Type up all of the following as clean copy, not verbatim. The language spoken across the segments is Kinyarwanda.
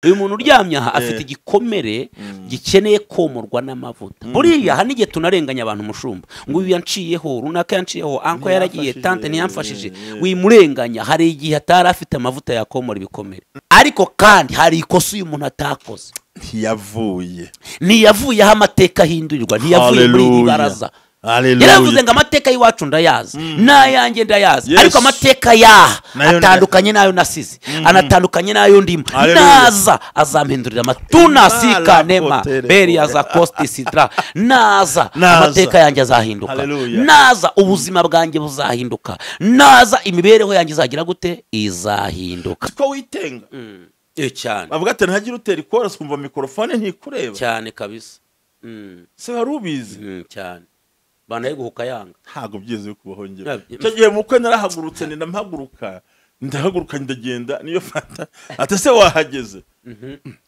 Uyu muntu uryamye aha afite igikomere gikeneye komorwa n'amavuta. Buriya hari n'igihe tunarenganya abantu mushumba ngo uyu yanciyeho, runaka yanciyeho, anko yaragiye, tante ntiyamfashije. Wimurenganya, hari igihe atari afite amavuta yakomora ibikomere. Ariko kandi hari ikosa uyu muntu atakoze. Ntiyavuye aho amateka ahindurirwa, ntiyavuye muri iri baraza. Yaravuze ngo amateka y'iwacu ndayazi, n'ayanjye ndayazi, ariko amateka yaha atandukanye n'ayo nasize, anatandukanye n'ayo ndimo. Naza azampindurira amatuna sikanema beri aza kosti sidra. Naza amateka yanjye azahinduka, naza ubuzima bwanjye buzahinduka, naza imibereho yanjye izagira gute, izahinduka. Ko witenga cyane bavuga ati ntagira utera ikorasi kumva mikrofone ntikureba cyane kabisa. Se wari ubizi cyane bana guhuka yanga ntago byeze kubahongera. Icyo gihe mukwe narahagurutse ndampaguruka ndahaguruka ndagenda niyo fata ati se wahageze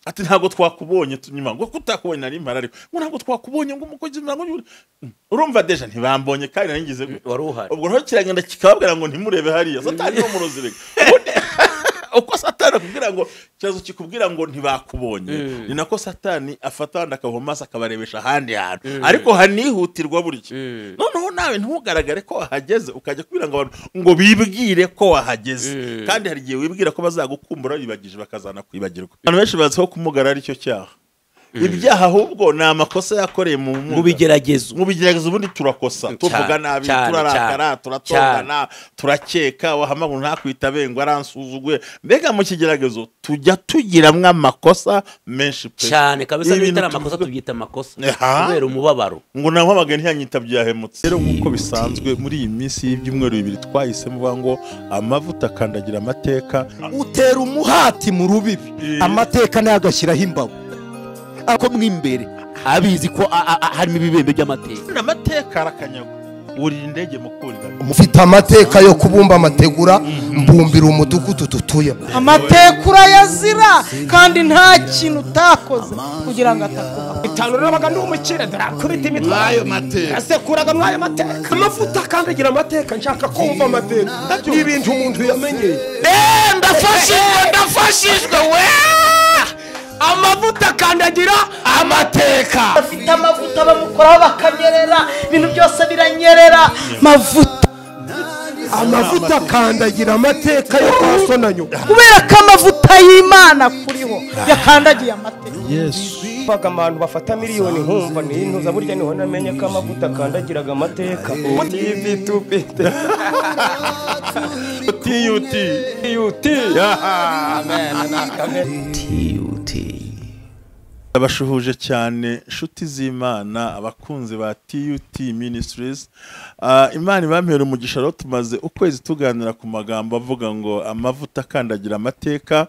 ati ntago twakubonye tunyuma ngo kutakubonye nari mpara ariko ngo ntago twakubonye ngo umukozi ngo urumva deja ntibambonye kandi naringize wari uhari. Ubwo rero kiragenda kikababwira ngo ntimurebe hariya satani no murozirega. Uko satani akubwira ngo cyazo kikubwira ngo ntibakubonye ni nako satani afata akavoma akabarebesha ahandi hantu ariko hanihutirwa burya. Noneho nawe ntugaragare ko wahageze ukajya kubwira ngo abantu ngo bibwire ko wahageze, kandi hari igihe wibwira ko bazagukumbura bibagije bakazana kwibagirwa. Abantu benshi bazi ko kumugara ari cyo cyaha. Ibyaha ahubwo ni amakosa yakoreye mu bigeragezo. Mu bigeragezo ubundi turakosa, tuvuga nabi, turarakara, turatongana, turakeka, wahamagura ntakwitabe ngo aransuzuguye. Mbega mu kigeragezo tujya tugiramwe amakosa menshi pe cyane kabisa. Bitari amakosa tubyita amakosa kubera umubabaro ngo nampamagaye ntiyanyitabye yahemutse. Rero nkuko bisanzwe muri iyi minsi y'ibyumweru bibiri twahisemo ngo amavuta akandagira amateka, utera umuhati mu rubibi amateka nayo agashyiraho imbago. Ako mwimbere abizi ko harimo ibibembe by'amateka. Amateka arakanyagwa urira indege mukurira. Mufite amateka yo kubumba amategura mbumbira umudugudu dutuye. Amateka urayazira kandi nta kintu utakoze kugira ngo atakuba. Itanu nabaga ndi umukire ndarakubita imitwe ayo mateka asekuraga mwayo mateka. Amavuta akandagira amateka, nshaka kumva amateka n'ibintu umuntu yamenyeye. Ndafashijwe, ndafashijwe we. Amavuta akandagira amateka. Afite amavuta bamukoraho bakanyerera, ibintu byose biranyerera. Mavuta, amavuta akandagira amateka yo kwasonanyo. Kubera ko amavuta y'Imana kuriho yakandagiye amateka. Yesu baga abantu bafata miliyoni nkumva ni intuza burya niho namenye ko amavuta akandagiraga amateka. TV tupite TUT TUT. Amen na TUT. Abashuhuje cyane inshuti z'Imana, abakunzi ba TUT Ministries. Imana ibampera umugisha. Rero tumaze ukwezi tuganira ku magambo avuga ngo amavuta akandagira amateka.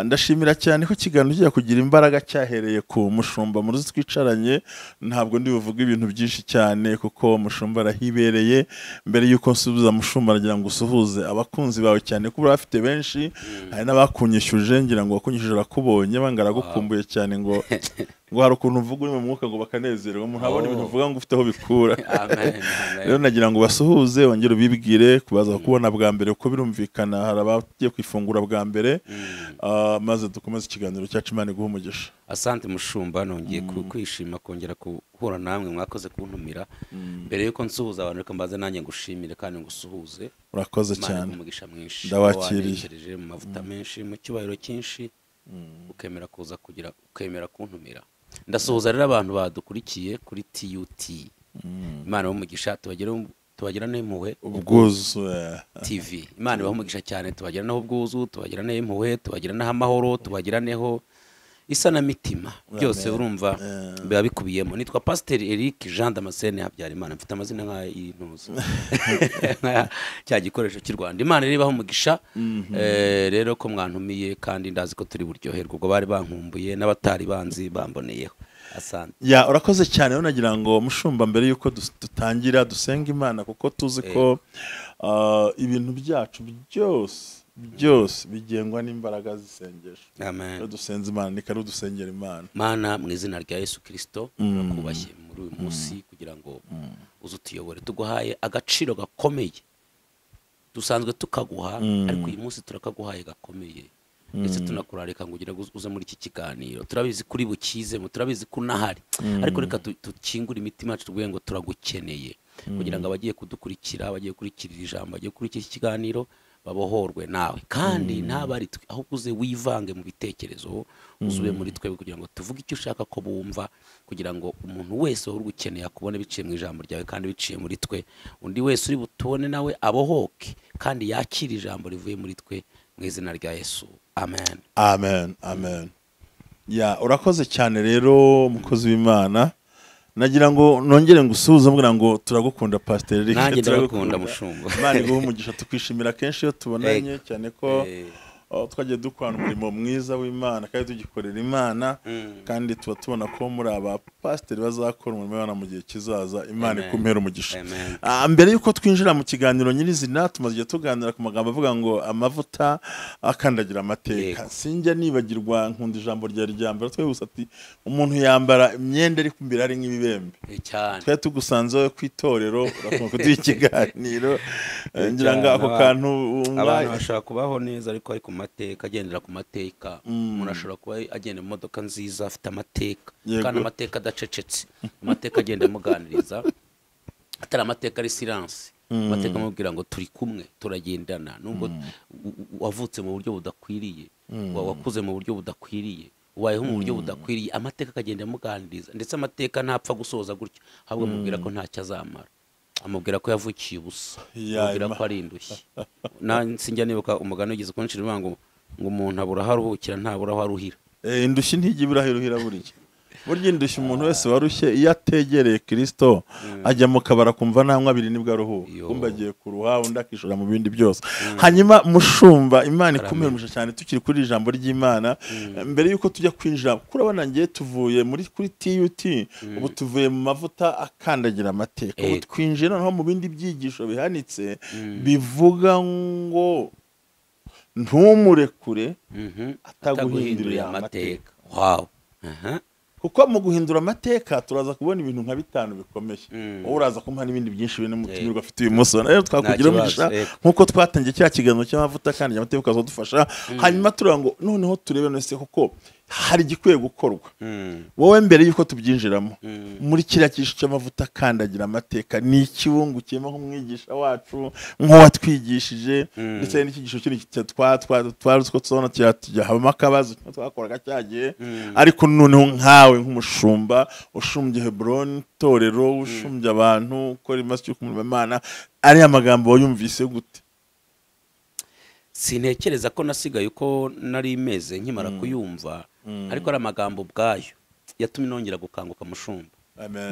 Ndashimira cyane ko ikiganiro kijya kugira imbaraga cyahereye ku mushumba muruzi twicaranye. Ntabwo ndi buvuge ibintu byinshi cyane kuko mushumba arahibereye. Mbere yuko nsubiza mushumba aragira ngo usuhuze abakunzi bawe cyane kuko bafite benshi, hari n'abakunyishyuje ngira ngo wakunyishyuje arakubonye bangaragukumbuye cyane ngo ngo hari ukuntu uvuga uri mu mwuka ngo bakanezerwa umuntu abona ibintu uvuga ngo ufite aho bikura. Rero nagira ngo basuhuze wongere ubibwire kubaza kubona bwa mbere uko birumvikana hari abagiye kwifungura bwa mbere, maze dukomeze ikiganiro cyacu. Imana iguhe umugisha. Asante mushumba, nongeye kwishima kongera guhura namwe, mwakoze kuntumira. Mbere yuko nsuhuza abantu reka mbaze nanjye ngushimire kandi ngusuhuze. Urakoze cyane, umugisha mwinshi ndabakiriye mu mavuta menshi mu cyubahiro cyinshi ukemera kuza kugira ukemera kuntumira. Ndasuhuza rero abantu badukurikiye kuri TUT. Imana ibahe tubagira n'impuhwe ubwuzu TV. Imana ibahe umugisha cyane, tubagira naho ubwuzu, tubagira n'impuhwe, tubagira naho amahoro, tubagira neho isanamitima byose urumva biba bikubiyemo. Nitwa Pasteur Eric Jean Damascene Habyarimana, mfite amazina nk'ay'intuzo cya gikoresho cy'u Rwanda. Imana iribaho umugisha rero ko mwantumiye kandi ndazi ko turi buryoherwa ubwo bari bankumbuye n'abatari banzi bamboneyeho. Asante. Ya urakoze cyane. Rero nagira ngo mushumba mbere yuko dutangira dusenga Imana kuko tuzi ko ibintu byacu byose byose bigengwa n'imbaraga z'isengesho. Amen. Dusenze Imana, ni kare dusengera Imana. Mana mu izina rya Yesu Kristo turakubashye muri uyu munsi kugira ngo uzutuyobore, tuguhaye agaciro gakomeye dusanzwe tukaguha, ariko uyu munsi turakaguhaye gakomeye. Ndetse tunakurarika ngo ugire uze muri iki kiganiro. Turabizi kuri bukizemo, turabizi ko unahari, ariko reka dukingure imitima yacu tuvuge ngo turagukeneye, kugira ngo abagiye kudukurikira, abagiye gukurikira iri jambo, abagiye gukurikira iki kiganiro babohorwe nawe. Kandi ntabari twe, ahubwo uze wivange mu bitekerezo, uzube muri twe kugira ngo tuvuge icyo ushaka ko bumva, kugira ngo umuntu wese uri gukeneye akubone biciye mu ijambo ryawe kandi biciye muri twe. Undi wese uri butubone nawe abohoke kandi yakire ijambo rivuye muri twe, mu izina rya Yesu. Amen. Amen, amen. Ya, urakoze cyane rero mukozi w'Imana. Nagira ngo nongere ngusuhuze mbwira ngo turagukunda Pastor Eric. Nanjye ndagukunda mushumba. Imana iguhe umugisha, tukwishimira kenshi iyo tubonanye, cyane ko twagiye dukorana umurimo mwiza w'Imana kandi tugikorera Imana, kandi tuba tubona ko muri aba pasiteri bazakora umurimo w'Imana mu gihe kizaza. Imana ikumpere umugisha. Mbere yuko twinjira mu kiganiro nyirizina, tumaze igihe tuganira ku magambo avuga ngo amavuta akandagira amateka. Sinjya nibagirwa, nkunda ijambo rya ryambara twebuse ati umuntu yambara imyenda ariko imbere ari nk'ibibembe. Twari tugusanze ku itorero, urakomeza kuduha ikiganiro. Ngira ngo ako kantu abantu bashaka kubaho neza ariko ari ku mateka, agendera ku mateka. Umuntu ashobora kuba agenda mu modoka nziza afite amateka, kandi amateka adacecetse, amateka agenda amuganiriza, atari amateka ari silence, amateka amubwira ngo turi kumwe, turagendana, nubwo wavutse mu buryo budakwiriye, wakuze mu buryo budakwiriye, ubayeho mu buryo budakwiriye, amateka akagenda amuganiriza. Ndetse amateka ntapfa gusoza gutyo, ahubwo amubwira ko ntacyo azamara, amubwira ko yavukiye ubusa, amubwira ko ari indushyi. Sinjya nibuka umugani wigeze kunshira uvuga ngo umuntu abura aho aruhukira ntabura aho aruhira. Indushyi ntijya ibura aho iruhira buriya. Burya indushyi umuntu wese warushye iyo ategereye Kristo ajya mu kabara kumva nanywa abiri nibwo aruhuka, kumva agiye kuruha undi akishora mu bindi byose. Hanyuma mushumba, Imana ikumpere cyane. Tukiri kuri ijambo ry'Imana, mbere yuko tujya kwinjira, kurabona ngiye tuvuye muri kuri TUT, ubu tuvuye mu mavuta akandagira amateka, ubu twinjira noneho mu bindi byigisho bihanitse bivuga ngo ntumurekure ataguhinduriye amateka. Wow. Kuko mu guhindura amateka turaza kubona ibintu nka bitanu bikomeye. Wowe uraza kumpa n'ibindi byinshi bine mutumirwa afite uyu munsi. Rero twakugira umugisha nkuko twatangiye cya kiganiro cy'amavuta kandi amateka ukazadufasha. Hanyuma turanga ngo noneho turebe none kuko hari igikwiye gukorwa. Wowe mbere yuko tubyinjiramo muri kiriya cyisho cy'amavuta kandagira amateka, ni ikibungukiyemo nk'umwigisha wacu, nk'uwatwigishije, ndetse n'ikigisho kindi twari tubona habamo akabazo twakoraga cyagiye, ariko noneho nkawe nk'umushumba ushumbye Hebron itorero, ushumbye abantu, ukora imasi yo kumurima Imana, ariya magambo wayumvise gute? Sintekereza ko nasigaye uko nari meze nkimara kuyumva, ariko ari amagambo ubwayo yatumye nongera gukanguka mushumba.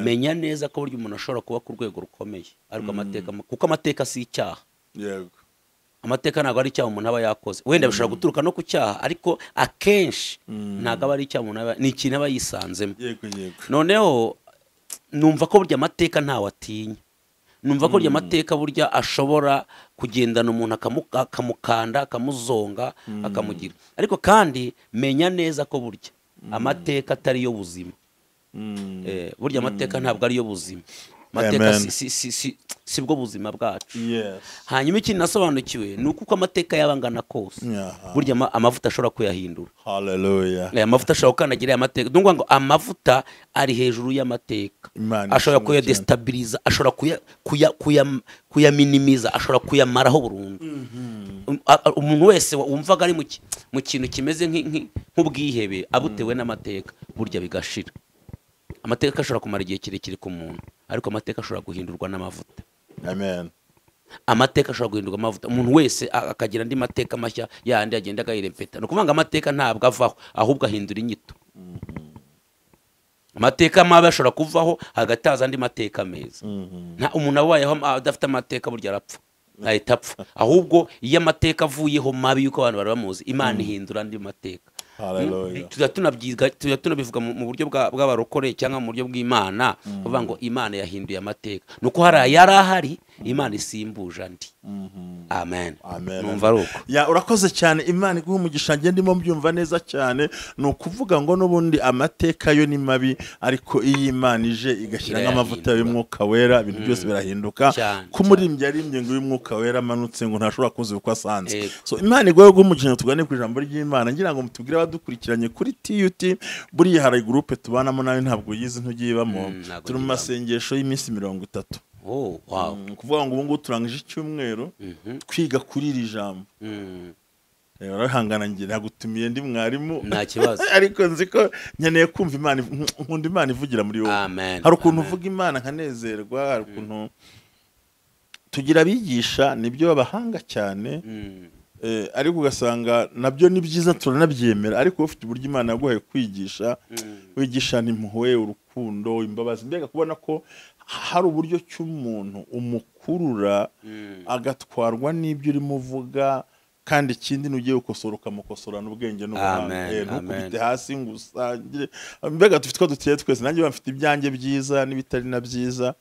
Menya neza ko burya umuntu ashobora kuba ku rwego rukomeye, ariko amateka, kuko amateka si icyaha. Yego, amateka ntabwo ari icyaha umuntu aba yakoze, wenda bishobora guturuka no ku cyaha, ariko akenshi ntabwo aba ari icyaha umuntu aba, ni ikintu aba yisanzemo. Yego, yego. Noneho numva ko burya amateka ntawe atinya. Numva ko burya amateka burya ashobora kugendana umuntu akamukanda, akamuzonga, akamugira. Ariko kandi menya neza ko burya amateka atari yo buzima. Burya amateka ntabwo ari yo buzima. Amateka si bwo buzima bwacu. Hanyuma ikintu nasobanukiwe ni uko amateka yabangana kose, burya amavuta ashobora kuyahindura. Hallelujah. Amavuta ashobora gukandagira amateka. Ndumva ngo amavuta ari hejuru y'amateka, ashobora kuyadestabiliza, ashobora kuyaminimiza, ashobora kuyamaraho burundu. Umuntu wese wumvaga ari mu kintu kimeze nk'ubwihebe abutewe n'amateka, burya bigashira. Amateka ashobora kumara igihe kirekire ku muntu, ariko amateka ashobora guhindurwa n'amavuta. Amen. Amateka ashobora guhindurwa amavuta, umuntu wese akagira andi mateka mashya yandi agenda agayirepeta. Ni ukuvuga ngo amateka ntabwo avaho, ahubwo ahindura inyito. Amateka mabi ashobora kuvaho hagataza andi mateka meza. Nta umuntu abayeho adafite amateka burya arapfa, ahita apfa. Ahubwo iyo amateka avuyeho mabi yuko abantu bari bamuzi, Imana ihindura andi mateka. Tujya tunabivuga mu buryo bw'abarokore cyangwa mu buryo bw'Imana, bavuga ngo Imana yahinduye amateka. Nuko hari ayari ahari Imana isimbuje andi. Amen. Numva ari uko. Ya, urakoze cyane, Imana iguhe umugisha. Njye ndimo mbyumva neza cyane. Ni ukuvuga ngo n'ubundi amateka yo ni mabi, ariko iyo Imana ije igashyira nk'amavuta y'umwuka wera, ibintu byose birahinduka. Ko umuririmbyi yaririmbye ngo uyu wera amanutse ngo ntashobora kuza uko asanzwe. So Imana iguhe umugisha. Tugane ku ijambo ry'Imana ngira ngo mutubwire abadukurikiranye kuri TUT. Buriya hari groupe tubanamo nawe ntabwo yizi ntugiyibamo, turi mu masengesho y'iminsi 30. Oh, wow. Kuvuga ngo ubu ngubu turangije icyumweru twiga kuri iri jambo. Urahangana ngira nagutumiye ndi mwarimu, nta kibazo, ariko nzi ko nkeneye kumva Imana, nkunda Imana ivugira muri wowe. Hari ukuntu uvuga Imana nkanezerwa, hari ukuntu tugira abigisha nibyo babahanga cyane, ariko ugasanga nabyo ni byiza turanabyemera, ariko ufite uburyo Imana yaguhaye kwigisha, wigishana impuhwe, urukundo, imbabazi, mbega kubona ko hari uburyo cy'umuntu umukurura agatwarwa n'ibyo urimo uvuga. Kandi ikindi nugiye gukosora ukamukosorana ubwenge n'ubuhanga, ntukubite hasi ngo usangire. Mbega dufite ko duteye twese, nanjye bafite ibyanjye byiza n'ibitari na byiza,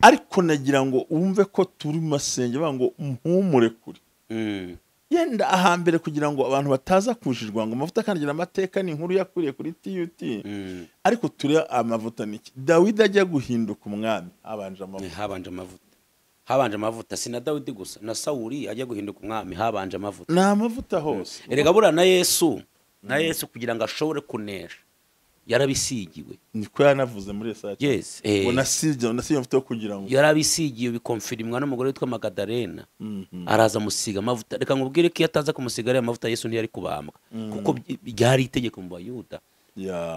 ariko nagira ngo wumve ko turi mu masenge bavuga ngo mpumure kure. Yenda ahambere kugira ngo abantu bataza kujijwa ngo amavuta akandagira amateka ni inkuru yakwiriye kuri TUT, ariko turi amavuta niki. Dawidi ajya guhinduka umwami habanje amavuta, habanje amavuta, habanje amavuta. Si na Dawidi gusa, na Sawuli ajya guhinduka umwami habanje amavuta. Ni amavuta hose. Erega buriya na Yesu, na Yesu kugira ngo ashobore kunesha yarabisigiwe. Niko yanavuze muri Yesaya. Yes. Ngo nasibye amavuta yo kugira ngo yarabisigiwe, bikonfirmwa n'umugore witwa Magadalena. Araza musiga amavuta. Reka nkubwire ko iyo ataza kumusiga ariya mavuta Yesu ntiyari kubambwa, kuko byari itegeko mu Bayuda.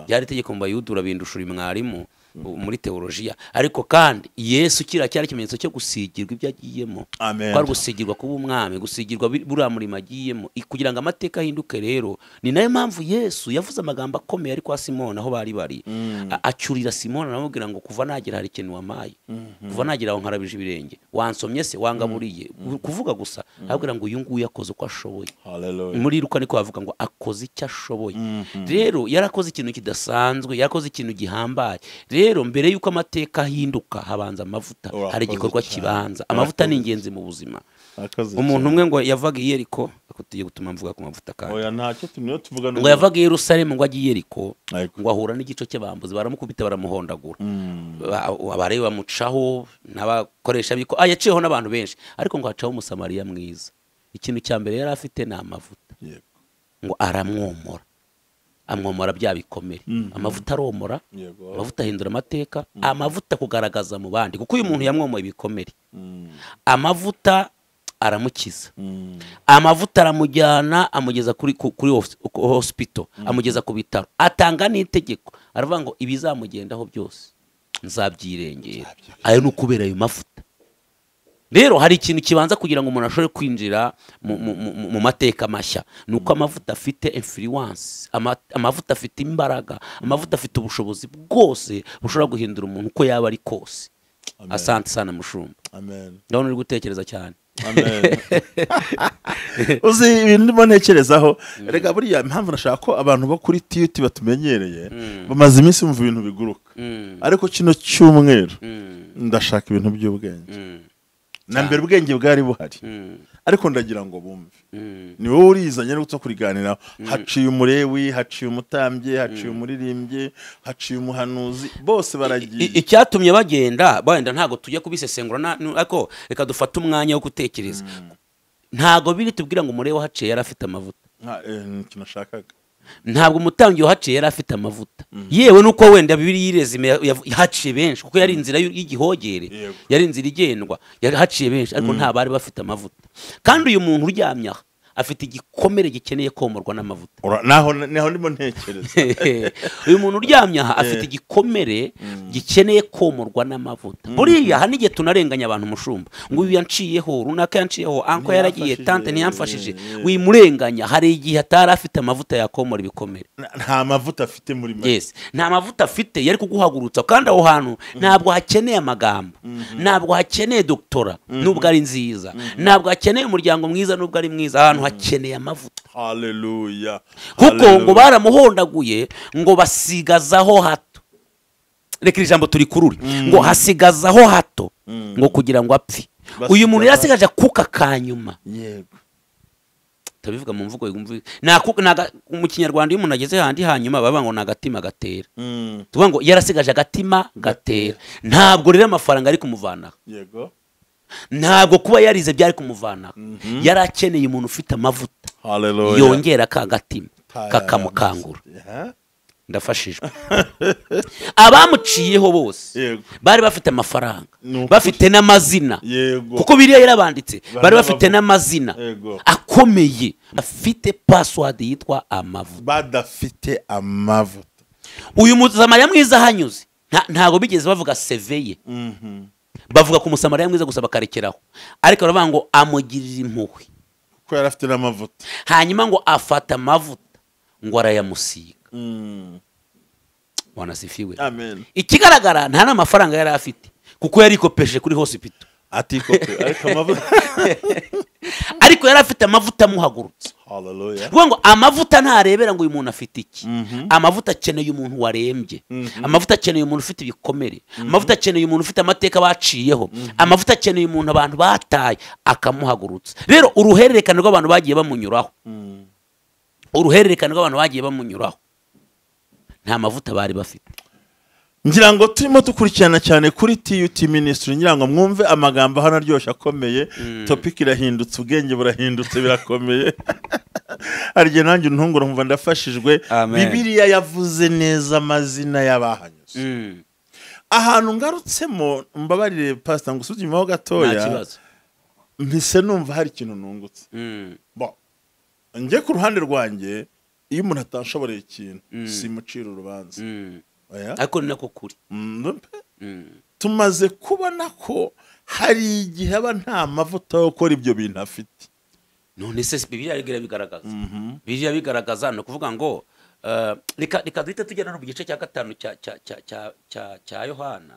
Byari itegeko mu Bayuda, urabindushura mwarimu muri teologiya. Ariko kandi Yesu kira cyari ikimenyetso cyo gusigirwa ibyo agiyemo. Kwari gusigirwa kuba umwami, gusigirwa buriya murimo agiyemo, kugira ngo amateka ahinduke. Rero ni nayo mpamvu Yesu yavuze amagambo akomeye ari kwa Simoni aho bari bari, acyurira Simoni aramubwira ngo kuva nagera hari ikintu wamaye, kuva nagera aho nkarabije ibirenge, wansomye se, wangaburiye, kuvuga gusa. Arabwira ngo uyu nguyu akoze uko ashoboye. Muri Luka niko bavuga ngo akoze icyo ashoboye. Rero yarakoze ikintu kidasanzwe, yarakoze ikintu gihambaye. Rero mbere yuko amateka ahinduka habanza amavuta, hari igikorwa kibanza. Amavuta ni ingenzi mu buzima. Umuntu umwe ngo yavaga i Yeriko, tugiye gutuma mvuga ku mavuta kandi. Oya ntacyo tumwe tuvuga ngo yavaga i Yerusalemu ngo agiye Yeriko, ngo ahura n'igico cy'abambuzi baramukubita baramuhondagura, abareba bamucaho n'abakoresha biko, yaciyeho n'abantu benshi, ariko ngo hacaho Umusamariya mwiza. Ikintu cya mbere yari afite ni amavuta. Ngo aramwomora, amwomora bya bikomere. Amavuta aromora, amavuta ahindura amateka, amavuta kugaragaza mu bandi, kuko uyu muntu yamwomoye ibikomere. Amavuta aramukiza, amavuta aramujyana amugeza kuri hospital, amugeza ku bitaro, atanga n'itegeko aravuga ngo ibizamugendaho byose nzabyirengera. Ayo ni ukubera ayo mavuta. Rero hari ikintu kibanza kugira ngo umuntu ashobore kwinjira mu mateka mashya, nuko amavuta afite influence, amavuta afite imbaraga, amavuta afite ubushobozi bwose bushobora guhindura umuntu uko yaba ari kose. Asante sana mushumba. Amen. Ndabona uri gutekereza cyane. Amen. Uzi ibintu ndimo ntekerezaho, rega buriya impamvu nashaka ko abantu bo kuri TUT batumenyereye bamaze iminsi bumva ibintu biguruka, ariko kino cyumweru ndashaka ibintu by'ubwenge. Na mbere ubwenge bwari buhari, ariko ndagira ngo bumve ni wowe urizanye no kuriganira. Haciye umurewi, haciye umutambye, haciye umuririmbyi, haciye umuhanuzi, bose baragiye. Icyatumye bagenda benda ntago tujya kubisesengura, ariko reka dufate umwanya wo gutekereza. Ntago biri tubwira ngo umurewi haciye yari afite amavuta. Nashakaga ntabwo umutambyi wahaciye yari afite amavuta. Yewe nuko wenda Bibiliya irezime haciye benshi, kuko yari inzira y'igihogere, yari inzira igendwa, yari haciye benshi, ariko nta bari bafite amavuta. Kandi uyu muntu uryamye aha afite igikomere gikeneye komorwa n'amavuta. Naho ndimo ntekereza. Uyu muntu uryamye aha afite igikomere gikeneye komorwa n'amavuta. Buriya hari n'igihe tunarenganya abantu mushumba, ngo uyu yanciyeho, runaka yanciyeho, anko yaragiye, tante ntiyamfashije. Wimurenganya, hari igihe atari afite amavuta yakomora ibikomere. Nta mavuta afite muri make. Yes, nta mavuta afite yari kuguhagurutsa. Kandi aho hantu ntabwo hakeneye amagambo, ntabwo hakeneye doktora nubwo ari nziza, ntabwo hakeneye umuryango mwiza nubwo ari mwiza, ahantu hakeneye amavuta. Haleluya. Kuko ngo baramuhondaguye ngo basigazaho hato. Reka iri jambo turikurure. Ngo hasigazaho hato ngo kugira ngo apfe. Uyu muntu yarasigaje akuka kanyuma. Yego. Tabivuga mu mvugo yumva mu Kinyarwanda iyo umuntu ageze handi hanyuma baba ngo nagatima gatera. Tuvuga ngo yarasigaje agatima gatera. Ntabwo rero amafaranga ari kumuvanaho. Yego. Ntabwo kuba yarize byari kumuvanaho. Yarakeneye umuntu ufite amavuta. Hallelujah. Yongera ka gatima kakamukangura. Ndafashijwe. Abamuciyeho bose bari bafite amafaranga, bafite n'amazina. Kuko biriya yarabanditse, bari bafite n'amazina akomeye, bafite password yitwa amavuta. Badafite amavuta. Uyu Musamariya mwiza hanyuze ntago bigeze bavuga seveye. Bavuga ku Musamariya mwiza gusa bakarekeraho. Ariko baravuga ngo amugirira impuhwe kuko yari afite n'amavuta. Hanyuma ngo afata amavuta ngo arayamusiga. Wanasifiwe. Amen. Ikigaragara nta n'amafaranga yari afite kuko yari ikopeshe kuri hospital. Atikope ariko amavuta. Ariko yari afite amavuta amuhagurutse. Hallelujah. Kuvuga ngo amavuta ntarebera ngo uyu muntu afite iki. Amavuta akeneye umuntu warembye. Amavuta akeneye umuntu ufite ibikomere. Amavuta akeneye umuntu ufite amateka baciyeho. Amavuta akeneye umuntu abantu bataye akamuhagurutsa. Rero uruhererekane rw'abantu bagiye bamunyuraho. Uruhererekane rw'abantu bagiye bamunyuraho. Nta mavuta bari bafite. Ngira ngo turimo dukurikirana cyane kuri TUT Ministry, ngira ngo mwumve amagambo hano aryoshye akomeye. Topic irahindutse, ubwenge burahindutse, birakomeye. Arye nanjye ntungura nkumva ndafashijwe. Bibiliya yavuze neza amazina y'abahanyuze. Ahantu ngarutsemo mbabarire pastor ngo usubye gatoya. Mpise numva hari ikintu nungutse. Bon. Nge ku ruhande rwanjye iyo umuntu atashoboreye ikintu simucira urubanza. Ariko ni nako kuri. Tumaze kubona ko hari igihe aba nta mavuta yo gukora ibyo bintu afite. None se Bibiliya bigaragaza. Bibiliya bigaragaza no kuvuga ngo reka duhite tugera no mu gice cya 5 cya Yohana.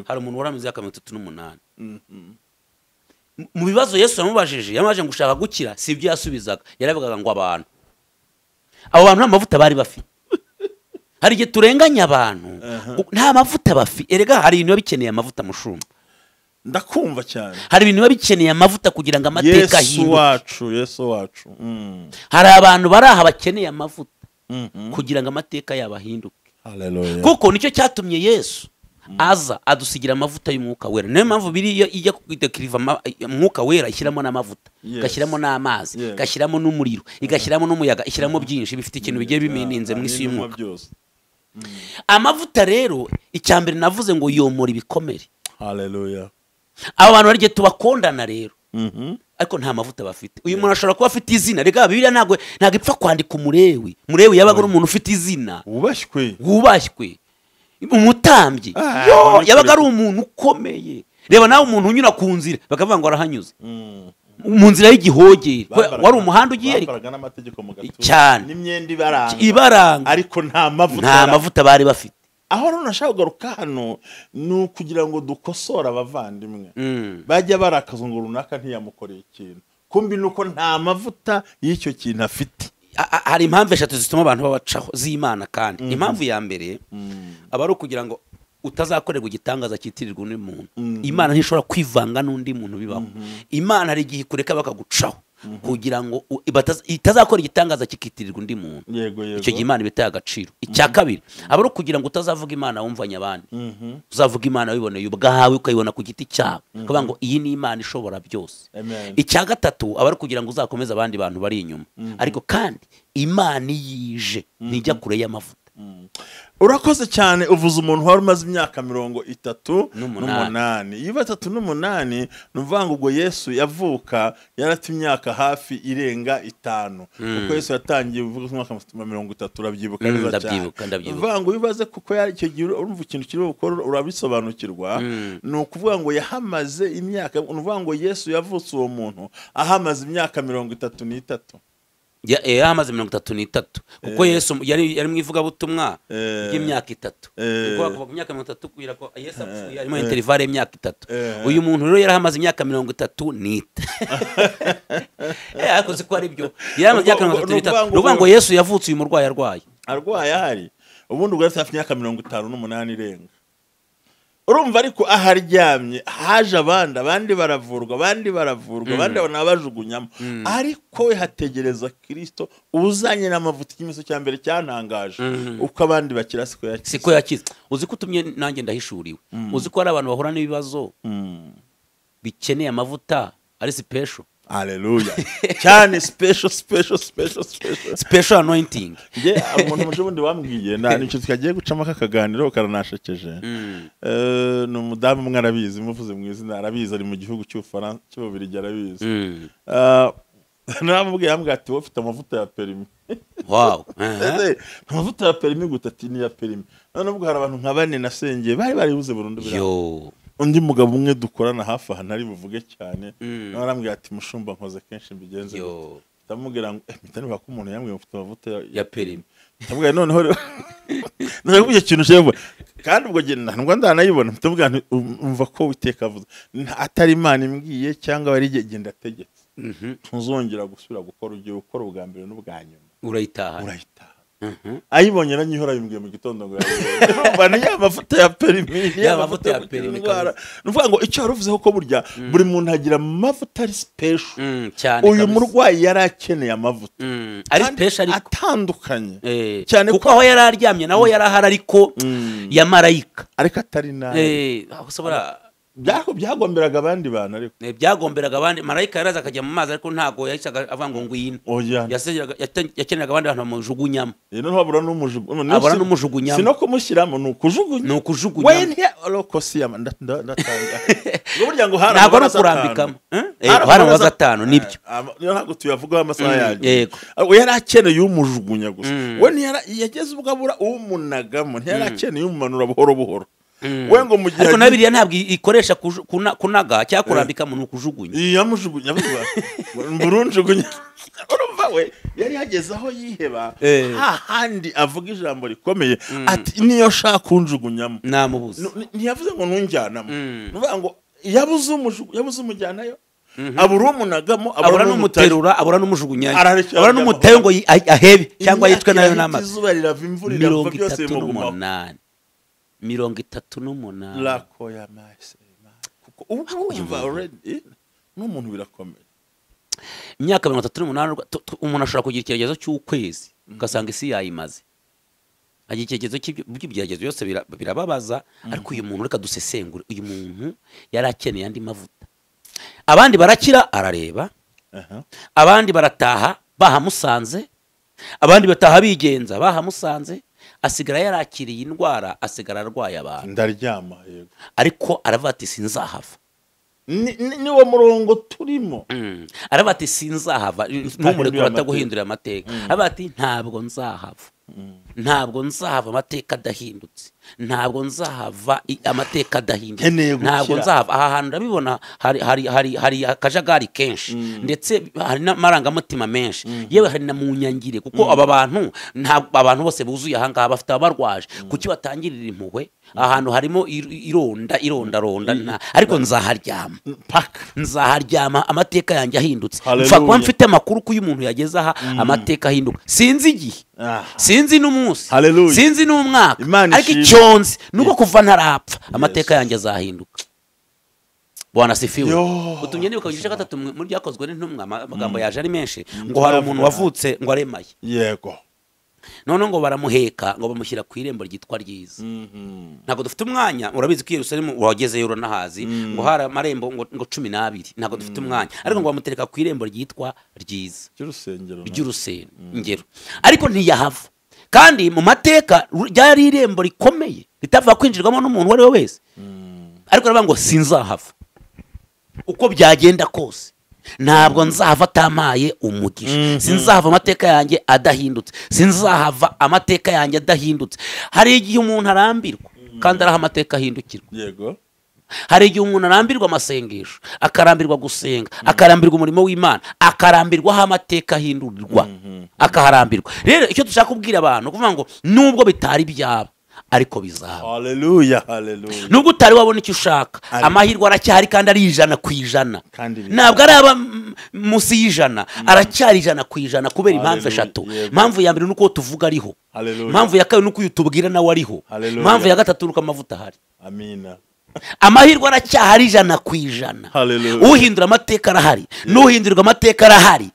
Hari umuntu waramize imyaka 38. Mu bibazo Yesu yamubajije, yamaje ngo ushaka gukira, si ibyo yasubizaga. Yaravugaga ngo abantu. Abo bantu nta mavuta bari bafite. Hari igihe turenganya abantu nta mavuta bafite. Erega hari ibintu bikeneye amavuta mushumba. Ndakumva cyane. Hari ibintu bikeneye amavuta kugira ngo amateka ahinduke. Yesu wacu, Yesu wacu. Hari abantu baraha bakeneye amavuta kugira ngo amateka yabo ahinduke. Hallelujah. Kuko nicyo cyatumye Yesu aza adusigira amavuta y'umwuka wera. Niyo mpamvu biri ijya kwidekiriva umwuka wera ishyiramo n'amavuta, igashyiramo n'amazi, igashyiramo n'umuriro, igashyiramo n'umuyaga, ishyiramo byinshi bifite ikintu bigiye bimeninze mu isi y'umwuka. Amavuta rero icyambere navuze ngo yomora ibikomere. Hallelujah. Abo bantu barye tubakondana rero. Ariko nta mavuta bafite. Uyu muntu ashobora kuba afite izina. Rega Bibiliya ntabwo ipfa kwandika umurewi. Murewi yabaga ari umuntu ufite izina. Wubashywe. Wubashywe. Umutambyi. Yo yabaga ari umuntu ukomeye. Reba nawe umuntu unyura ku nzira bakavuga ngo arahanyuze. Mu nzira y'igihogere wari umuhanda ugiye bambaraga n'amategeko mu gatuza cyane n'imyenda ibaranga ariko nta mavuta bari bafite. Aho rero nashaka kugaruka hano ni ukugira ngo dukosore abavandimwe bajya barakaza ngo runaka ntiyamukoreye ikintu, kumbi nuko nta mavuta y'icyo kintu afite. Hari impamvu eshatu zituma abantu babacaho z'Imana. Kandi impamvu ya mbere aba ari ukugira ngo utazakorerwa igitangaza cyitirirwa undi muntu. Imana ntishobora kwivanga n'undi muntu bibaho. Imana hari igihe ikureka bakagucaho kugira ngo itazakora igitangaza kikitirirwa undi muntu. Icyo gihe Imana ibitaye agaciro. Icya kabiri aba ari ukugira ngo utazavuga Imana wumvanye abandi, uzavuga Imana wiboneye ubwawe ukayibona ku giti cyawe, ukavuga ngo iyi ni Imana ishobora byose. Icya gatatu aba ari ukugira ngo uzakomeze abandi bantu bari inyuma. Ariko kandi Imana yije ntijya kure y'amavuta. Urakoze cyane. Uvuze umuntu wari umaze imyaka 38. Iyo 38 nuvuga ngo ubwo Yesu yavuka yarafite imyaka hafi irenga 5. Kuko Yesu yatangiye uvuga umwaka 30, urabyibuka neza cyane. Uvuga ngo bibaze kuko yari icyo gihe urumva ikintu kiri gukora urabisobanukirwa. Ni ukuvuga ngo yahamaze imyaka, uvuga ngo Yesu yavutse uwo muntu ahamaze imyaka 33. Yahamaze 33 kuko Yesu yari mu ivugabutumwa ry'imyaka 3. Kuko kuva ku myaka 30 kugira ko Yesu apfuye harimo intervalle y'imyaka 3. Uyu muntu rero yarahamaze imyaka 33. Ariko siko ari byo. Yaramaze imyaka 33. Nuvuga ngo Yesu yavutse uyu murwayi arwaye. Arwaye ahari. Ubundi ubwo yari afite imyaka 58 irenga. Urumva ariko aharyamye haje abandi baravurwa, abandi baravurwa, abandi banabajugunyamo, ariko we hategereza Kristo uzanye n'amavuta. Ikimenyetso cya mbere cyantangaje uko abandi bakira siko yakize. Siko yakize. Uzi ko utumye nanjye ndahishuriwe. Uzi ko hari abantu bahura n'ibibazo bikeneye amavuta ari special. Hallelujah. Cyane special special special special. Special anointing. Nge umuntu muje bundi wambwiye na nicyo twagiye gucamo akaganiro karanashekeje. Ni umudamu umwe arabizi, muvuze mu izina arabizi, ari mu gihugu cy'Ubufaransa cy'Ububiligi arabizi. Namubwiye ambwira ati wowe ufite amavuta ya perimi. Wow. Amavuta ya perimi guta ati ni ya perimi. None ubwo hari abantu nka bane nasengeye bari baribuze burundu biranga. Yo. Undi mugabo umwe dukorana hafi aha ntari buvuge cyane, nawe arambwira ati mushumba nkoze kenshi mbigenze gute. Ndamubwira ngo mpita nibuka ko umuntu yambwiye mfite amavuta ya perimi. Ndamubwira noneho ndamubwira ikintu cyevuye kandi ubwo gihe ntabwo ndanayibona, ndamubwira nti umva ko Uwiteka avuze atari Imana imbwiye cyangwa ari jye ndategetse, ntuzongera gusubira gukora, ugiye gukora ubwa mbere n'ubwa nyuma urayitaha. Ayibonye aranyihora bimbwiye mu gitondo ngo yabonye ni ya mavuta ya perimi, ya mavuta ya perimi. Nuvuga ngo icyo waruvuzeho ko burya buri muntu agira amavuta ari special. Cyane. Uyu murwayi yari akeneye amavuta ari special ariko atandukanye cyane, kuko aho yari aryamye naho yari ahari ariko ya marayika, ariko atari nawe. Aho ushobora byagomberaga abandi bantu, ariko byagomberaga abandi. Marayika yaraza akajya mu mazi ariko ntago yahicaga avuga ngo ngwino. Yakeneraga abandi bantu bamujugunyamo. Noneho abura n'umujugunyamo. Si no kumushyiramo, ni ukujugunya. Ni ukujugunyamo. We ntiyarokosi ndatanga. Ngo burya ngo hari ntabwo ari ukurambikamo. Hari amabaza atanu nibyo. Ntabwo tuyavugaho amasaha yanjye. We yari akeneye umujugunya gusa. We yageze ubwo abura umunagamo, ntiyari akeneye umumanura buhoro buhoro. Wengo mugihe ariko na biriya ntabwo ikoresha kunaga cyangwa kurambika mu kujugunya. Yamujugunya mburunjugunya. Urumva we yari yageze aho yiheba hahandi avuga ijambo rikomeye ati niyo shaka kunjugunyamo namubuze. Ntiyavuze ngo nunjyanamo. Nuvuga ngo yabuze yabuze umujyanayo, abura umunagamo, abura n'umuterura, abura n'umujugunya, abura n'umutayo ngo ahebe cyangwa yitwe nayo n'amazi. Izuba rirava, imvura irava, byose bimugumaho. 38 lako ya mase kuko ubu already n'umuntu birakomeye. Imyaka 38 umuntu ashobora kugira ikigeragezo cy'ukwezi ugasanga isi yayimaze. Agira ikigeragezo cy'ibigeragezo byose birababaza, ariko uyu muntu reka dusesengure, uyu muntu yari akeneye andi mavuta. Abandi barakira arareba, abandi barataha bahamusanze, abandi bataha bigenza bahamusanze, asigara yarakiriye indwara, asigara arwaye abantu. Ndaryama yego. Ariko aravuga ati sinzahava. Ni wo murongo turimo. Aravuga ati sinzahava, ntumurekure ataguhindurira amateka. Aravuga ati ntabwo nzahava. Ntabwo nzahava amateka adahindutse. Ntabwo nzahava amateka adahindutse. Ntabwo nzahava. Aha hantu ndabibona hari akajagari kenshi, ndetse hari n'amarangamutima menshi, yewe hari na munyangire, kuko aba bantu ntabwo abantu bose buzuye aha ngaha bafite abarwaje. Kuki batangirira impuhwe? Ahantu harimo ironda ironda ronda, ariko nzaharyama paka, nzaharyama amateka yanjye ahindutse. Mfa kuba mfite amakuru ko uyu muntu yageze aha amateka ahinduka. Sinzi igihe, sinzi n'umunsi, sinzi n'umwaka, ariko icyo nzi nuko kuva ntarapfa amateka yanjye azahinduka. Bwana sifiwe. Utumye nibuka igice gatatu muri byakozwe n'intumwa, amagambo yaje ari menshi, ngo hari umuntu wavutse ngo aremaye. Yego. None ngo baramuheka ngo bamushyira ku irembo ryitwa ryiza. Ntabwo dufite umwanya, urabizi ko Yerusalemu wagezeyo uranahazi, ngo hari amarembo ngo 12. Ntabwo dufite umwanya, ariko ngo bamutereka ku irembo ryitwa ryiza ry'urusengero, ariko ntiyahava. Kandi mu mateka ryari irembo rikomeye ritava kwinjirwamo n'umuntu uwo ari we wese, ariko aravuga ngo sinzahava uko byagenda kose. Ntabwo nzahava atamaye umugisha, sinzahava amateka yanjye adahindutse, sinzahava amateka yanjye adahindutse. Hari igihe umuntu arambirwa kandi araha amateka ahindukirwa. Yego. Hari igihe umuntu arambirwa amasengesho, akarambirwa gusenga, akarambirwa umurimo w'Imana, akarambirwa aho amateka ahindurirwa, akaharambirwa. Rero icyo dushaka kubwira abantu kuvuga ngo nubwo bitari byaba ariko bizaba. Haleluya, haleluya. Nubwo utari wabona icyo ushaka, amahirwe aracyari kandi ari 100%. Ntabwo araba munsi y'ijana, aracyari 100% kubera impamvu eshatu. Impamvu ya mbere nuko tuvuga ariho. Impamvu ya kabiri nuko utubwira nawe ariho. Impamvu ya gatatu nuko amavuta ahari. Amina. Amahirwe aracyahari 100%. Uhindura amateka arahari, n'uhindurwa amateka arahari,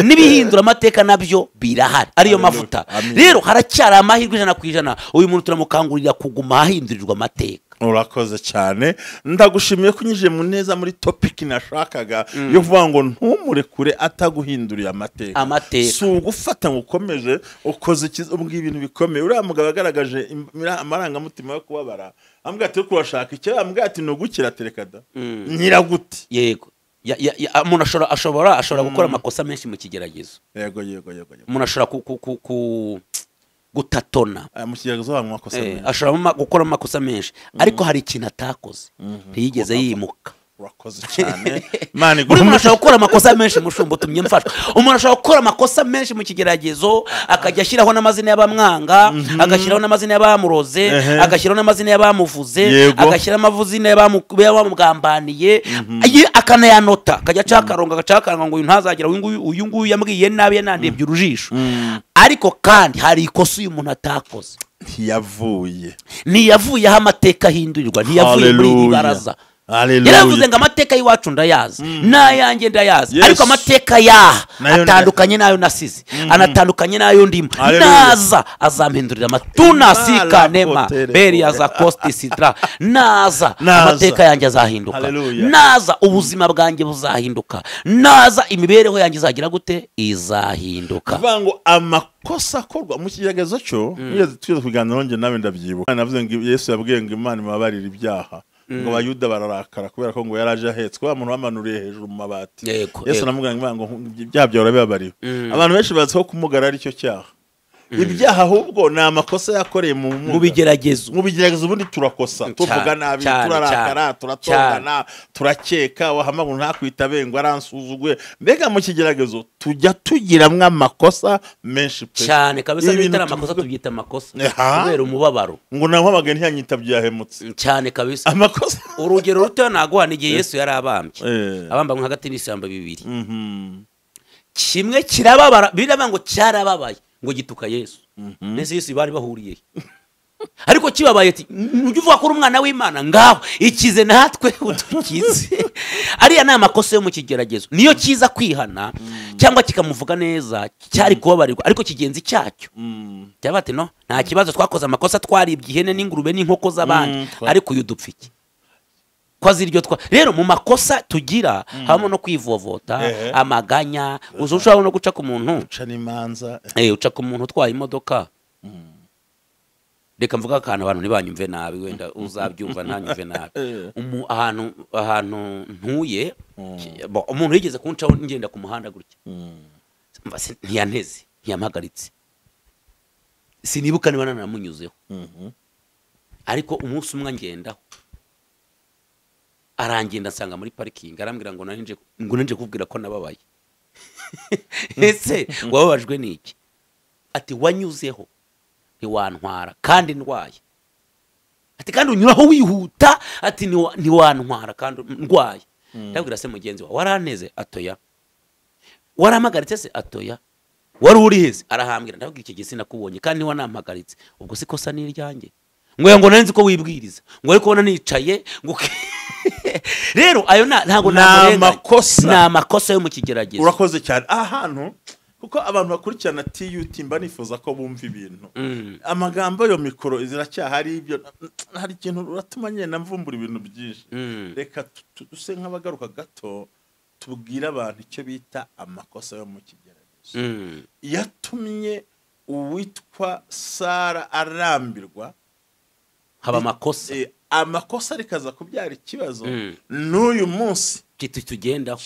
n'ibihindura amateka nabyo birahari, ariyo mavuta. Rero haracyari amahirwe 100%. Uyu muntu turamukangurira kuguma ahindurirwa amateka. Urakoze cyane, ndagushimiye ko unyije mu neza muri topic nashakaga yo kuvuga ngo ntumurekure ataguhinduriye amateka. Si ugufata ngo ukomeje ukoze ibintu bikomeye. Uriya mugabo agaragaje amarangamutima yo kubabara, ambwira ati kurashaka icyo, ambwira ati nugukira tereka da nyiragute. Yego, umuntu ashobora gukora amakosa menshi mu kigeragezo. Yego yego yego. Umuntu ashobora gutatona ashobora gukora amakosa menshi, ariko hari ikintu atakoze, ntiyigeze yimuka. Urakoze cyane. Buri muntu ashobora gukora amakosa menshi, mushumba utumye mfashwa. Umuntu ashobora gukora amakosa menshi mu kigeragezo, akajya ashyiraho n'amazina y'abamwanga, agashyiraho n'amazina y'abamuroze, agashyiraho n'amazina y'abamuvuze, agashyiraho amazina y'abamugambaniye, akanayanota, akajya aca akarongo, agaca akarongo ngo uyu ntazagira, uyu nguyu yambwiye nabi, yanandebye urujisho. Ariko kandi hari ikosa uyu muntu atakoze, ntiyavuye aho amateka ahindurirwa, ntiyavuye muri iri baraza. Yaravuze ngo amateka y'iwacu ndayazi, n'ayanjye ndayazi, ariko amateka yaha atandukanye n'ayo nasize, anatandukanye n'ayo ndimo. Naza azampindurira amatuna sikanema beri za kosti sidra. Naza amateka yanjye azahinduka, naza ubuzima bwanjye buzahinduka, naza imibereho yanjye izagira gute, izahinduka. Kuvuga ngo amakosa akorwa mu kigeragezo cyo, tugeze kuganira nge nawe ndabyibuka, navuze ngo Yesu yabwiye ngo Imana ibabarire ibyaha, ngo Abayuda bararakara kubera ko ngo yaraje ahetswe, wa muntu bamanuriye hejuru mu mabati. Yesu aramubwira ngo ibyaha byawe urabibabariwe. Abantu benshi bazi ko kumugara ari cyo cyaha. Ibyaha ahubwo ni amakosa yakoreye mu bigeragezo. Mu bigeragezo ubundi turakosa, tuvuga nabi, turarakara, turatongana, turakeka, wahamagara ntakwitabe ngo aransuzugwe. Mbega mu kigeragezo tujya tugiramwe amakosa menshi pe. Cyane kabisa, bitari amakosa tubyita amakosa kubera umubabaro. Ngo nampamagaye ntiyanyitabye yahemutse. Cyane kabisa. Amakosa. Urugero ruto naguha ni igihe Yesu yari abambye. Abambanywe hagati n'ishyamba bibiri. Kimwe kirababara, biraba ngo cyarababaye, ngo gituka Yesu. Nese Yesu bari bahuriye. Ariko kibabaye ati ujye uvuga ko uri umwana w'Imana, ngaho ikize natwe utukize. Ariya ni amakosa yo mu kigeragezo, niyo kiza kwihana cyangwa kikamuvuga neza cyari kubabarirwa, ariko kigenzi cyacyo cyaba ati no nta kibazo, twakoze amakosa, twaribye ihene n'ingurube n'inkoko z'abandi, ariko uyu dupfa iki ko aziryo twa. Rero mu makosa tugira habamo no kwivovota, amaganya, ushobora no guca ku muntu, uca n'imanza, uca ku muntu utwaye imodoka. Reka mvuga akantu abantu ntibanyumve nabi, wenda uzabyumva ntanyumve nabi. Ahantu ntuye, umuntu yigeze kuncaho ngenda ku muhanda gutya, ntiyanteze, ntiyampagaritse, sinibuka niba nanamunyuzeho, ariko umunsi umwe ngendaho arangenda nsanga muri parking, arambwira ngo nanje kubwira ko nababaye. Ese wababajwe niki? Ati wanyuzeho ntiwantwara kandi ndwaye. Ati kandi unyuraho wihuta, ati ntiwantwara kandi ndwaye. Ndabwira se mugenzi wawe waranteze? Atoya. Warampagaritse se? Atoya. Wari uri heze? Arahambwira. Ndabwira iki gihe sinakubonye kandi ntiwanampagaritse, ubwo si kosa ni iryanjye. Ngo ngo nari nzi ko wibwiriza, ngo ariko ubona nicaye ngo rero ayo ntago ni amakosa yo mu kigeragezo. Urakoze cyane. Ahantu kuko abantu bakurikirana TUT mba nifuza ko bumva ibintu. Amagambo yo mikoro ziracyahari, ibyo hari ikintu uratuma nyine mvumbura ibintu byinshi. Reka duse nk'abagaruka gato tubwira abantu icyo bita amakosa yo mu kigeragezo. Yatumye uwitwa Sara arambirwa, haba amakosa. Amakosa rikaza kubyara ikibazo n'uyu munsi kitugendaho.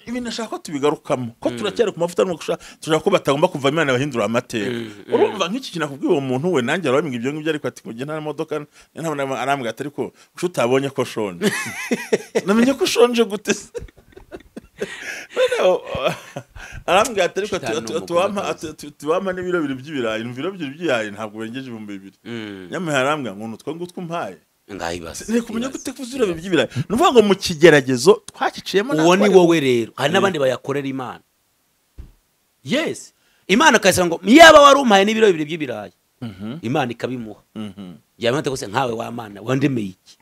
Ibi nashaka ko tubigarukamo, ko turacyari ku mavuta turashaka ko batagomba kuva Imana bahindura amateka. Urumva nk'iki kintu nakubwiye uwo muntu we, nanjye arabambwira ibyo ngibyo, ariko ati ngo nta modoka arambwira ati ariko utabonye ko shonje. Namenye ko ushonje gute se? Arambwira ati ariko tuwampa n'ibiro bibiri by'ibirayi, ibiro bibiri by'ibirayi ntabwo bengeje 2000. Nyamara arambwira ngo nutwo ngutwo umpaye ngahibaza. Ni kumenya gute kuzira by'ibirayi. Nuvuga ngo mu kigeragezo twakiciyemo. Uwo ni wowe rero. Hari n'abandi bayakorera Imana. Yes. Imana akayisaba ngo yaba wari umpaye n'ibiro bibiri by'ibirayi, Imana ikabimuha. Yamata gose nkawe wa Mana wandemeye iki?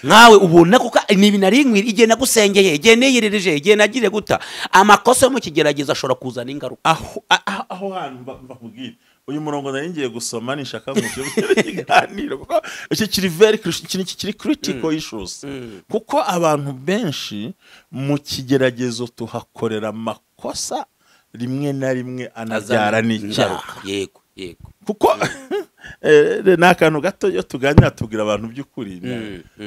Nkawe ubona kuko ni ibintu ari nkwiri igihe nagusengeye, igihe niyirije, igihe nagire guta. Amakosa yo mu kigeragezo ashobora kuzana ingaruka. Aho hantu mbakubwira uyu murongo nari ngiye gusoma nishaka mu byo kiganiro kuko iki kiri very kiri critical issues, kuko abantu benshi mu kigeragezo tuhakorera amakosa rimwe na rimwe anabyara n'icyaha. Yego yego, kuko ni akantu gato iyo tuganira tubwira abantu by'ukuri,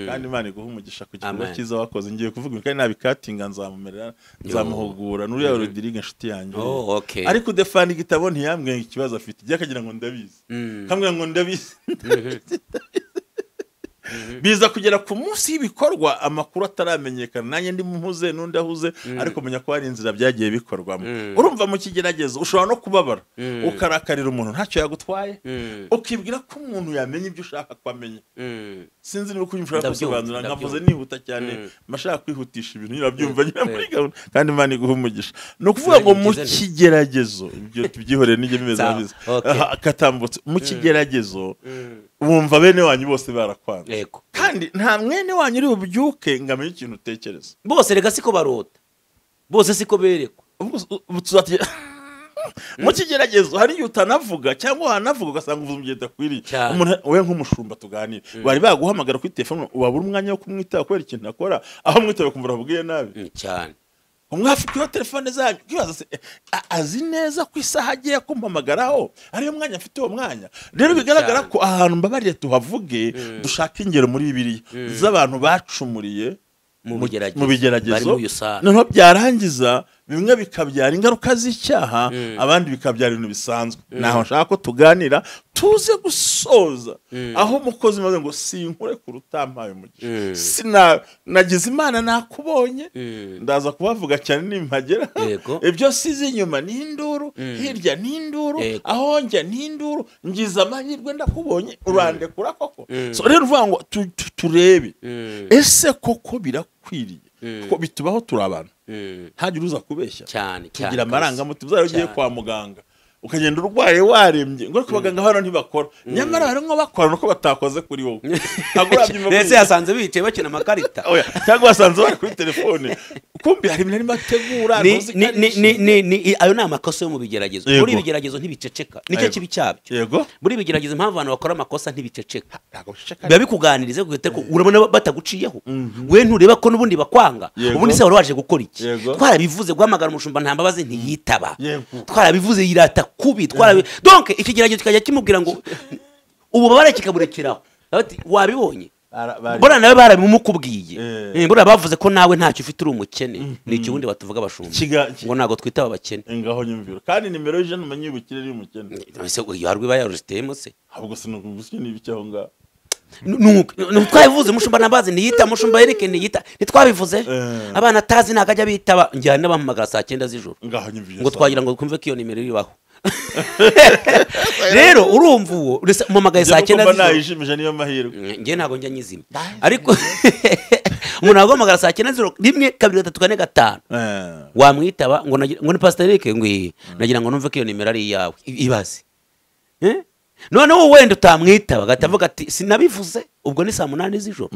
kandi Imana iguha umugisha ku gikorwa cyiza wakoze. Ngiye kuvuga kandi nabikatinga nzamumerera nzamuhugura n'uriya Rodrigue inshuti yanjye. Ariko udefana igitabo ntiyambwiye ikibazo afite, igiye akagira ngo ndabizi, kambwira ngo ndabizi. Biza kugera ku munsi y'ibikorwa amakuru ataramenyekana, nanjye ndi mpuze n'undi ahuze, ariko menya ko hari inzira byagiye bikorwamo. Urumva mu kigeragezo ushobora no kubabara ukarakarira umuntu ntacyo yagutwaye, ukibwira ko umuntu yamenya ibyo ushaka ko amenya. Sinzi niba uko ushobora gusobanura, nkavuze nihuta cyane mashaka kwihutisha ibintu nyirabyumva nyira muri gahunda, kandi Imana iguha umugisha. Ni ukuvuga ngo mu kigeragezo ibyo tubyihorere n'ijye bimeze biza katambutse mu kigeragezo wumva bene wanyu bose barakwanze, kandi nta mwene wanyu uri bubyuke ngo amenye ikintu utekereza. Bose rega siko barota, bose siko berekwa. Mu kigeragezo hari igihe utanavuga cyangwa wanavuga ugasanga uvuze umugenda udakwiriye. Umuntu we nk'umushumba tuganira, bari baguhamagara kuri telefone wabura umwanya wo kumwitaba kubera ikintu akora, aho mwitaba kumva urabwiye nabi cyane. Umwafite telefone zanyu ukibaza se azi neza ko isaha agiye kumpamagaraho ariyo mwanya afite uwo mwanya. Rero bigaragara ko ahantu mbabariye tuhavuge, dushaka ingero muri Bibiliya z'abantu bacumuriye mu bigeragezo, noneho byarangiza bimwe bikabyara ingaruka z'icyaha, abandi bikabyara ibintu bisanzwe. Naho nshaka ko tuganira tuze gusoza aho umukozi maze ngo sinkure kurutampaye umugisha, nagize Imana nakubonye, ndaza kubavuga cyane nimpagera. Ibyo size inyuma ni induru, hirya ni induru, aho njya ni induru, ngize amahirwe ndakubonye urandekura koko. So rero uvuga ngo turebe ese koko birakwiriye kuko bitubaho turi abantu, ntagire uza kubeshya cyane tugira amarangamutima. Uzaba ugiye kwa muganga ukagenda urwaye warembye ngo ariko abaganga hano ntibakora, nyamara hari nko bakora nuko batakoze kuri wowe. Ndetse yasanze bicaye bakina amakarita cyangwa basanze bari kuri telefone, kumbi hari ibintu arimo ategura. Ayo ni amakosa yo mu bigeragezo. Muri ibigeragezo ntibiceceka, nicyo kibi cyabyo. Yego, muri ibigeragezo impamvu abantu bakora amakosa ntibiceceka, biba bikuganirize ko urabona bataguciyeho, we ntureba ko n'ubundi bakwanga, ubundi se wari waje gukora iki? Twarabivuze guhamagara umushumba nta mbabazi ntiyitaba, twarabivuze yirata kubi, twarabi donc ikigeragezo kikajya kimubwira ngo ububabare kikaburekeraho. Ati wabibonye bora nawe barabimukubwiye, bora bavuze ko nawe ntacyo ufite uri umukene. Ni iki ubundi batuvuga abashumba ngo ntago twitaba abakene? Ngaho nyumvira kandi nimero y'ijana umenye ubukire uri umukene. Ese uyu harwi bayarujitemo se? Ahubwo sinubwo ni ibiki aho ngaho? Twabivuze umushumba ntabazi ntiyita, umushumba yereke ntiyita, ntitwabivuze abana atazi ntago ajya bitaba. Njyana n'abampamagara saa 9 z'ijoro ngo twagira ngo twumve ko iyo nimero ibaho. Rero urumva uwo umamagaye saa 9 z'ijoro nayishimije niyo mahirwe, njye ntago njya nyizima, ariko umuntu aguhamagara saa 9 z'ijoro 1 2 3 4 5 wamwitaba ngo ni Pastor Eric ngo nagira ngo numve ko iyo nimero ari iyawe, ibaze. Noneho wenda utamwitaba agatavuga ati sinabivuze, ubwo ni saa 8 z'ijoro.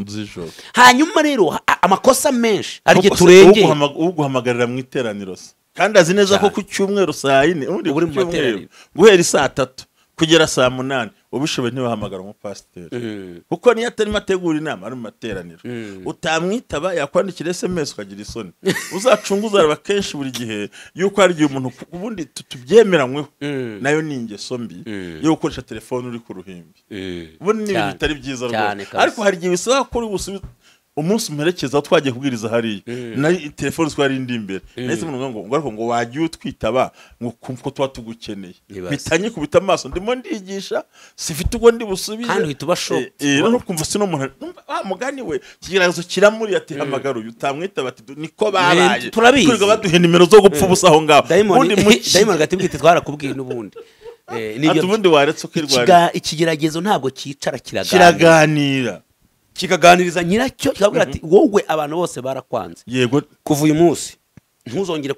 Hanyuma rero amakosa menshi ari igihe turengeye uguhamagarira mu iteraniro se, kandi azi neza ko ku cyumweru saa 4 ubundi ku cyumweru guhera saa 3 kugera saa 8 ubishoboye ntibahamagara umupasiteri, kuko niyo atarimo ategura inama ari mu materaniro. Utamwitaba yakwandikira SMS ukagira isoni. Uzacunga uzareba kenshi buri gihe yuko hari igihe umuntu ubundi tubyemeranyweho nayo ni ingeso mbi yo gukoresha telefone uri ku ruhimbi, ubundi ni ibintu bitari byiza rwose, ariko hari igihe bisaba ko uri busubize umunsi umperekeza twagiye kubwiriza hariya na telefone twari indi imbere, nahise umuntu ngo ariko ngo wagiye utwitaba ngo ko tuba tugukeneye, bitanye kubita amaso ndimo ndigisha sifite ubwo ndi busubize kandi uhita uba shocked. No kumva sino umuntu wa mugani we kigeragezo kiramuri ati hamagara uyu utamwitaba ati niko babaye turiga baduhe nimero zo gupfa ubusa aho ngaho. Ubundi Diamond gatibwite twarakubwiye n'ubundi ati ubundi waretse ukirwara. Ikigeragezo ntabwo cyicara kiraganira kikaganiriza nyiracyo kikabwira ati wowe abantu bose barakwanze, yego kuva uyu munsi Ntuzongere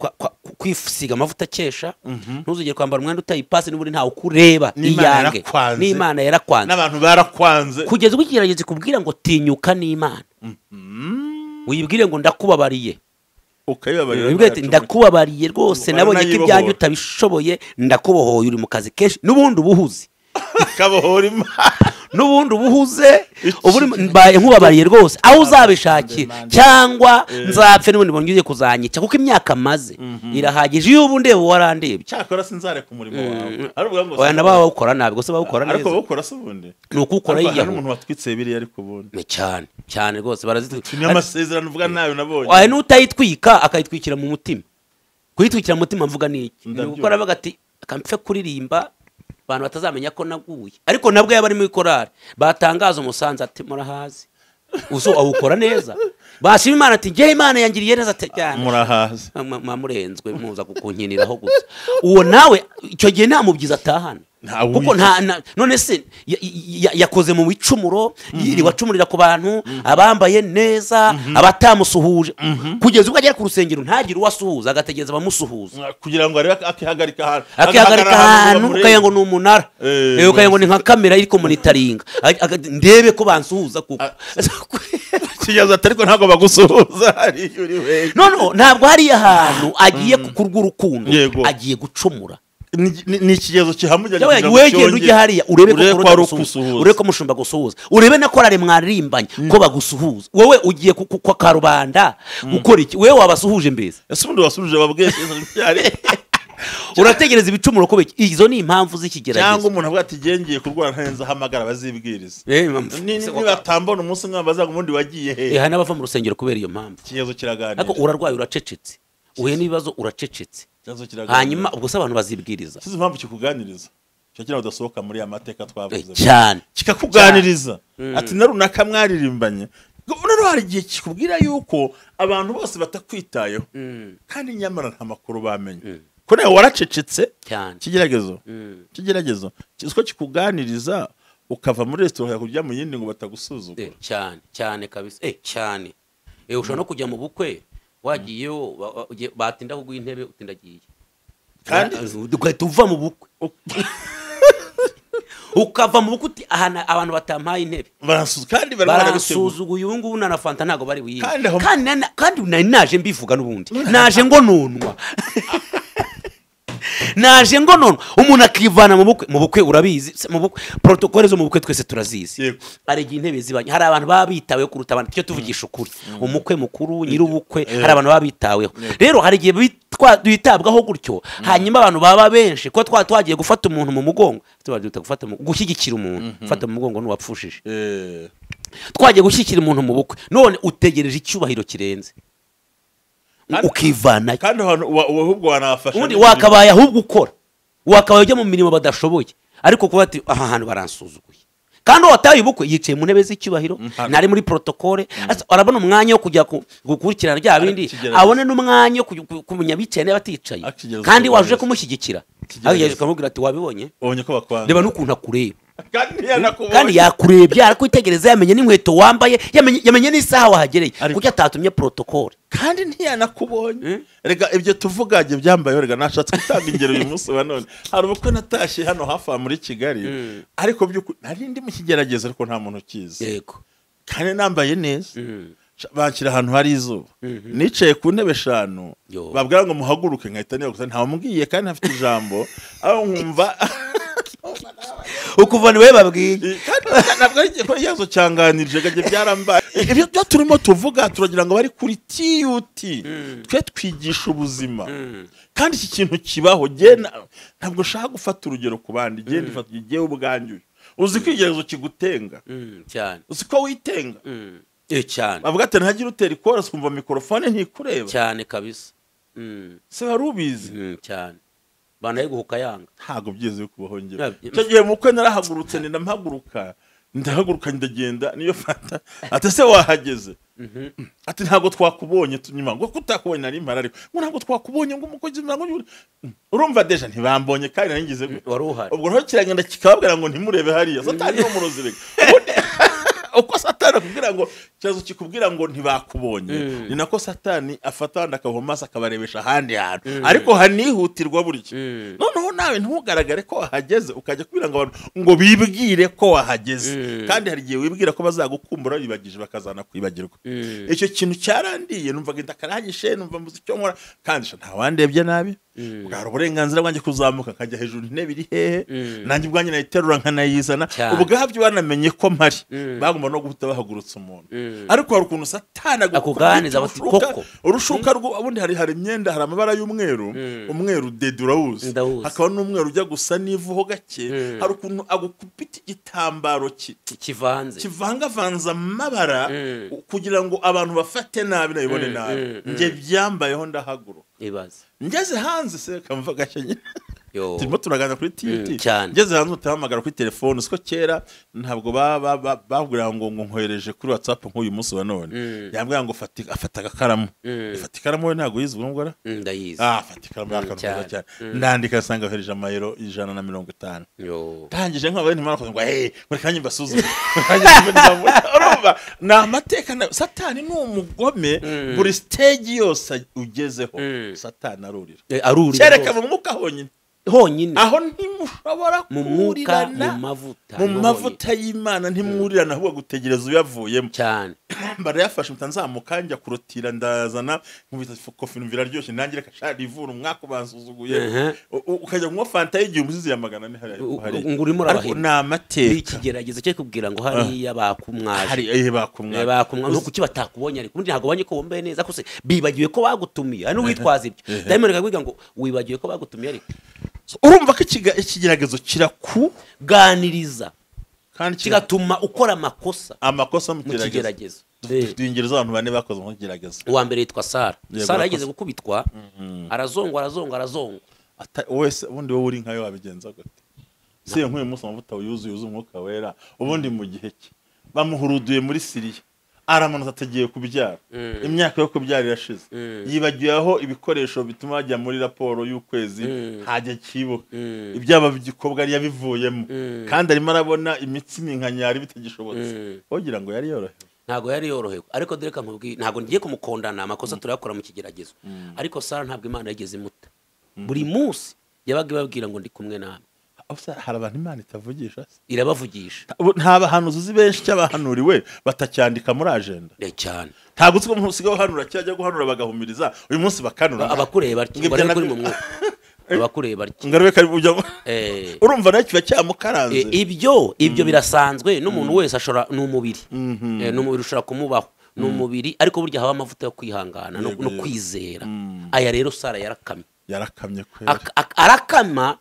kwisiga amavuta akesha, ntuzongere kwambara umwenda utayipasi n'ubundi ntawe ukureba iyange. N'Imana yarakwanze. N'abantu barakwanze. Kugeza ubwo ikigeragezo kikubwira ngo tinyuka n'Imana. Uyibwire ngo ndakubabariye. Ukayibabarira. Ndakubabariye rwose, nabonye ko ibyanyu utabishoboye, ndakubohoye, uri mu kazi kenshi n'ubundi ubuhuze. Kabohora Imana. N'ubundi ubuhuze, ubu mbaye nkubabariye rwose, aho uzabishakira cyangwa nzapfe n'ubundi bongeye kuzanyica kuko imyaka maze irahagije. Iyo ubu ndeba warandebye. Cyakora sinzareka umurimo wawe. Aravuga ngo oya naba bawukora nabi, gusa bawukora neza. Ariko bawukora se ubundi. Ni ukukora yiyaho. Hari umuntu watwitse biriya ariko ubundi. Cyane, cyane rwose barazitwika. Ni amasezerano uvuga nayo nabonye. Oya n'utayitwika akayitwikira mu mutima. Kuyitwikira mu mutima mvuga ni iki? Ni gukora baga ati akampfe kuririmba abantu batazamenya ko naguye. Ariko nabwo yaba ari mu ikorari batangaza umusanzu ati murahazi. Uzo awukora neza. Bashima Imana ati nge Imana yangiriye neza cyane. Murahazi. Mwamurenzwe muza kukunkiniraho gusa. Uwo nawe icyo gihe nta mubyiza atahana. Kuko nta none se yakoze mu bicumuro, yiriwe acumurira ku bantu, abambaye neza, abatamusuhuje. Kugeza ubwo agera ku rusengero ntagire uwasuhuza, agategereza abamusuhuza. Kugira ngo arebe akihagarika ahantu. Akihagarika ahantu ukagira ngo ni umunara. Ukagira ngo ni nka kamera iri komunitaringa. Ndebe ko bansuhuza kuko. Kiyaza ariko ntabwo bagusuhuza hari uri we. No ntabwo hari ahantu agiye kukurwa urukundo, agiye gucumura. Ni ikigezo kihamujyanye kugira ngo wegende ujye hariya urebe ko gusuhuza, urebe ko mushumba gusuhuza, urebe na korale mwaririmbanye ko bagusuhuza. Wowe ugiye kwa karubanda gukora iki? Wewe wabasuhuje mbese? Ese ubundi wasuhuje babwiye byari urategereza ibicumuro ko biki? Izo ni impamvu z'ikigeragezo. Cyangwa umuntu avuga ati ngiye kurwara ntarenza hamagara bazibwiriza. Niba batambona umunsi umwe bazaga ubundi wagiye he? Hari n'abava mu rusengero kubera iyo mpamvu. Ikigezo kiraganira. Ariko urarwaye uracecetse. Uhuye n'ibibazo uracecetse. Hanyuma ubwo se abantu bazibwiriza. Sizi impamvu kikuganiriza. Cyo kira udasohoka muri ya mateka twavuze. Cyane. Kikakuganiriza. Ati na runaka mwaririmbanye. None hari igihe kikubwira yuko abantu bose batakwitayeho. Kandi nyamara nta makuru bamenye. Ko nawe waracecetse. Kigeragezo. Kigeragezo. Kizko kikuganiriza ukava muri restaurant kujya mu yindi ngo batagusuzugura. Cyane, cyane kabisa. Cyane. Ushobora no kujya mu bukwe wagiyeyo batinda kuguha intebe utindagiye. Kandi ugahita uva mu bukwe. Ukava mu bukwe uti aha abantu batampaye intebe. Kandi baransuzuguye ubu ngubu na fanta ntago bari buyibe. Kandi nari naje mbivuga n'ubundi. Naje ngo nonwa. Naje ngo nonwa. Umuntu akivana mu bukwe, mu bukwe urabizi, mu bukwe protocole zo mu bukwe twese turazizi. Ari igihe intebe zibanye, hari abantu babitaweho kuruta abantu. Cyo tuvugisha ukuri. Umukwe mukuru nyir'ubukwe hari abantu babitaweho. Rero hari igihe twitabwaho gutyo, hanyuma abantu baba benshi ko twagiye gufata umuntu mu mugongo, tubaduta gufata gushyigikira umuntu, gufata mu mugongo n'uwapfushije. Twagiye gushyigikira umuntu mu bukwe, none utegereje icyubahiro kirenze. Ukivana kandi ahubwo wanafasha ubundi wakabaye ahubwo ukora wakabaye ujya mu mirimo badashoboye, ariko kuba ati aha hantu baransuzuguye. Kandi wataye ubukwe yicaye mu ntebe z'icyubahiro, nari muri protocole, arabona umwanya wo kujya gukurikirana bya bindi, abone n'umwanya wo kumenya bicaye niba baticaye, kandi waje kumushyigikira agejeje ukamubwira ati wabibonye, ubonye ko bakwanga, reba n'ukuntu akureba. Kandi yakurebye arakwitegereza, yamenye n'inkweto wambaye, yamenye n'isaha wahagereye, kuko atatumye protocole. Kandi ntiyanakubonye. Rega ibyo tuvugaje byambaye, rega nashatse gutanga ingero uyu munsi wa none. Hari ubukwe natashye hano hafi muri Kigali, ariko by'ukuri nari ndi mu kigeragezo ariko nta muntu ukizi. Yego. Kandi nambaye neza. Banshyira ahantu hari izuba. Nicaye ku ntebe 5, babwira ngo muhaguruke nkahita niyo gusa nta kandi ntafite ijambo, aho nkumva ukuva niwe babwiye. Kandi ntabwo ari ko ikibazo cyanganirije gaje byarambaye. Ibyo byo turimo tuvuga turagira ngo bari kuri TUT. Twe twigisha ubuzima. Kandi iki kintu kibaho, ntabwo nshaka gufata urugero ku bandi, genda ifata igihe ubwanjye. Uzi ko ikigerezo kigutenga. Cyane. Uzi ko witenga. Cyane. Bavuga ati ntagira utera ikorasi kumva mikrofone ntikureba. Cyane kabisa. Se wari ubizi? Cyane. Banaye guhuka yanga. Ntago byize kubaho ngira. Cyo gihe mukwe narahagurutse ni ndampaguruka. Ndahaguruka ndagenda niyo fanta. Ati se wahageze? Ati ntago twakubonye tunyuma. Ngo kutakubonye nari mpara ariko. Ngo ntago twakubonye ngo umukozi ngo urumva deja ntibambonye kandi naringize wari uhari. Ubwo rero kiragenda kikababwira ngo ntimurebe hariya. Satani no murozi rega. Uko Satani akubwira ngo Ikibazo kikubwira ngo ntibakubonye, ni nako Satani afata abandi akabahoma akabarebesha ahandi hantu, ariko hanihutirwa burya. Noneho nawe ntugaragare ko wahageze, ukajya kubwira ngo abantu ngo bibwire ko wahageze, kandi hari igihe wibwira ko bazagukumbura bibagije bakazana kwibagirwa. Icyo kintu cyarandiye, numvaga indakarahanyishe, numva mbuze icyo nkora, kandi nta wandebye nabi. Bwari uburenganzira bwanjye kuzamuka nkajya hejuru, intebe iri hehe, nanjye ubwanjye nayiterura nkanayizana, ubwabyo banamenye ko mpari, bagomba no guhita bahagurutsa umuntu. Ariko hari ukuntu Satani akuganiza bati koko urushuka rwo ubundi hari imyenda, hari amabara y'umweru, umweru dede urawuzi, hakaba n'umweru ujya gusa n'ivu ho gake. Hari ukuntu agukupita igitambaro kivanze kivangavanza amabara kugira ngo abantu bafate nabi nabibone nabi. Njye byambayeho ndahaguruka, ibaze ngeze hanze se kamva gashye turimo turaganira kuri TUT, ngeze hanze utahamagara kuri telefone, siko kera ntabwo babwira ngo nkohereje kuri WhatsApp nk'uyu munsi wa none. Yambwira ngo afata agakaramu, ifata ikaramu we ntabwo yize ubwo ngora ndayizi, afata ikaramu yakantu cyane, ndandika nsanga yohereje amayero 150. Tangije nk'abaye ntimara ngo muri kanya mbasuzume, urumva ni amateka. Satani ni umugome, buri stage yose ugezeho Satani arurira, kereka mu mwuka honyine honyine, aho ntimushobora kurirana mu mavuta y'Imana, ntimwurirana ahubwo gutegereza uyavuyemo cyane. Barayafashe mutanzamuka njya kurotira, ndazana nkubita kofi numvira aryoshye, nanjye reka shari ivura umwaka bansuzuguye, ukajya kunywa fanta y'igihumbi ya 400 hari ngo urimo urabahira. Ni amateka ikigeragezo cyo kubwira ngo hariya bakumwaje, hari bakumwaje, bakumwaje kuki batakubonye, ariko ubundi ntabwo banye ko wambaye neza, ko se bibagiwe ko bagutumiye, hari n'uwitwaza ibyo Diamond akakubwira ngo wibagiwe ko bagutumiye, ariko urumva ko ikigeragezo kirakuganiriza kandi kigatuma ukora amakosa mu kigeragezo. Dufite abantu bane bakoze mu kigeragezo. Uwa mbere yitwa Sara. Sara yageze gukubitwa, arazongwa arazongwa arazongwa. Wese ubundi wowe uri nkayo wabigenza gute? Si nk'uyu munsi amavuta yuzuye umwuka wera, ubundi mu gihe cye bamuhuruduye muri Siriya, aramanutse atagiye kubyara, imyaka yo kubyara irashize, yibagiwe aho ibikoresho bituma bajya muri raporo y'ukwezi ntajya kibuka, ibyaba by'ikobwa yari yabivuyemo, kandi arimo arabona imitsi minkanyari bitagishobotse, wogira ngo yari yorohewe. Ntabwo yari yorohewe, ariko dore kamubwiye ntabwo ngiye kumukondana, amakosa turayakora mu kigeragezo, ariko Sara ntabwo Imana yigeze imuta. Buri munsi yabaga ibabwira ngo ndi kumwe namwe. Hari abantu Imana itavugisha, irabavugisha. Nta bahanuzi uzi benshi cy'abahanuriwe batacyandika muri agenda cyane. Ntabwo uzi ko umuntu usigaye uhanura cyajya guhanura bagahumiriza, uyu munsi bakanura abakureba ngo arebe kuri mu mwuka, abakureba ngaruke kari ujya urumva nawe kiba cyamukaranze. Ibyo birasanzwe n'umuntu wese ashobora, ni umubiri, ni umubiri ushobora kumubaho, ni umubiri, ariko burya haba amavuta yo kwihangana no kwizera. Aya rero Sara yarakamye, yarakamye kwera, arakama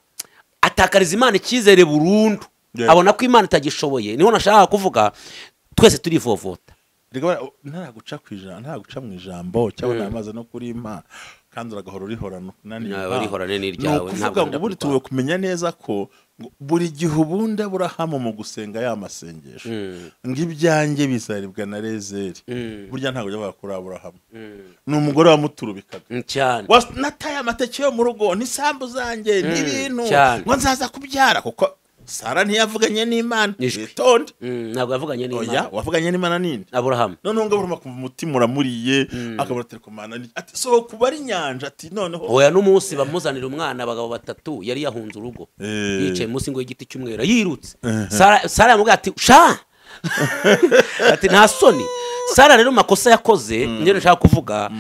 atakariza Imana icyizere burundu, abona ko Imana itagishoboye. Niho nashaka kuvuga twese turivovota. Ntaraguca ku ijambo, ntaraguca mu ijambo cyangwa namaze no kuri Imana, kandi uragahora urihorana urihorane n'iryawe. Ntabwo ngo ubundi tuwe kumenya neza ko buri gihe ubundi Aburahamu mu gusenga ya masengesho ngo ibyanjye bizaribwa na Rezeri, burya ntabwo yabaga kuri Aburahamu, ni umugore wamuturubikaga cyane, nataye amateke yo mu rugo n'isambu zanjye n'ibintu ngo nzaza kubyara, kuko Sara ntiyavuganye n'Imana. Witonde, ntabwo yavuganye n'Imana. Oya, wavuganye n'Imana ninde? Aburahamu. Noneho ngo Aburahamu akumva umutima uramuriye, akabura telekomanda ati so kuba ari inyanja, ati noneho oya. N'umunsi bamuzanira umwana abagabo batatu, yari yahunze urugo, yicaye munsi ngo y'igiti cy'umwera yirutse. Sara yamubwiye ati sha, ati nta soni. Sara rero makosa yakoze, niyo nshaka kuvuga,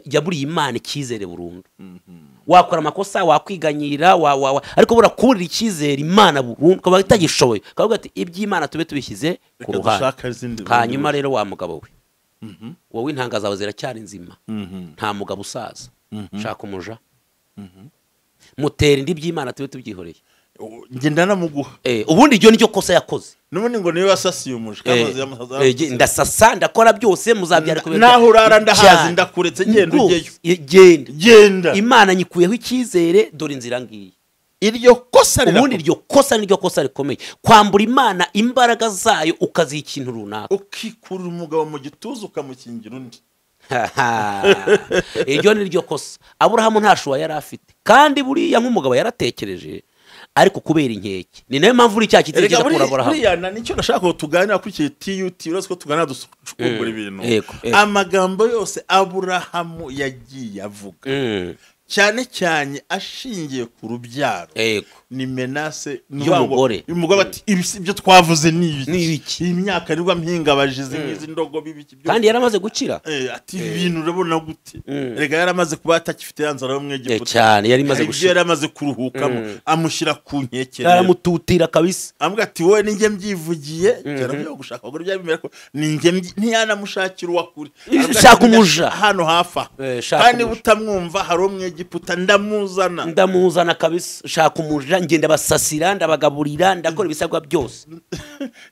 yaburiye Imana icyizere burundu. Wakora amakosa, wakwiganyira, ariko bura kurira icyizere Imana burundu ukaba itagishoboye, ukavuga ati iby'Imana tube tubishyize ku ruhande. Hanyuma rero wa mugabo we, wowe intanga zawe ziracyari nzima, nta mugabo usaza, shaka umuja, mutera indi by'Imana tube tubyihoreye, njye ndanamuguha. Ubundi iryo nicyo kosa yakoze. N'ubundi ngo niwe wasasiye umuja, ndasasa ndakora byose muzabyara kubera naho urara ndahazi ndakuretse, genda ujyeyo, genda genda, Imana nyikuyeho icyizere, dore inzira ngiyi. Iryo kosa, ubundi iryo kosa niryo kosa rikomeye, kwambura Imana imbaraga zayo ukaziha ikintu runaka, ukikurura umugabo mu gituza ukamukingira undi. Iryo ni ryo kosa Aburahamu nta shuwa yari afite, kandi buriya nk'umugabo yaratekereje. Ariko kubera inkeke ni nayo mpamvu uri cya kitiri cyo kurabora hamwe. Buriya nicyo nashaka ko tuganira kuri iki TUT, uretse ko tuganira ducukumbura ibintu. Amagambo yose Aburahamu yagiye avuga cyane cyane ashingiye ku rubyaro ni menace y'umugore. Umugore ati ibyo twavuze ni ibiki, iyi myaka nibwo mpingabajize nk'izi ndogo bibiki byose, kandi yaramaze gukira. Ati ibintu urabona gute, rega yaramaze kuba atakifite yanzara yo mwegiputa cyane, yari imaze gushira, yari amaze kuruhukamo, amushyira ku nkeke, yaramututira kabisa, amubwira ati wowe ninjye mbyivugiye, cyaravuye gushaka abagore byabimera ko ninjye ntiyanamushakira uwakuri, shaka umuja hano hafa, kandi utamwumva hari umwegiputa ndamuzana kabisa, shaka umuja, ngenda basasira, ndabagaburira, ndakora ibisabwa byose,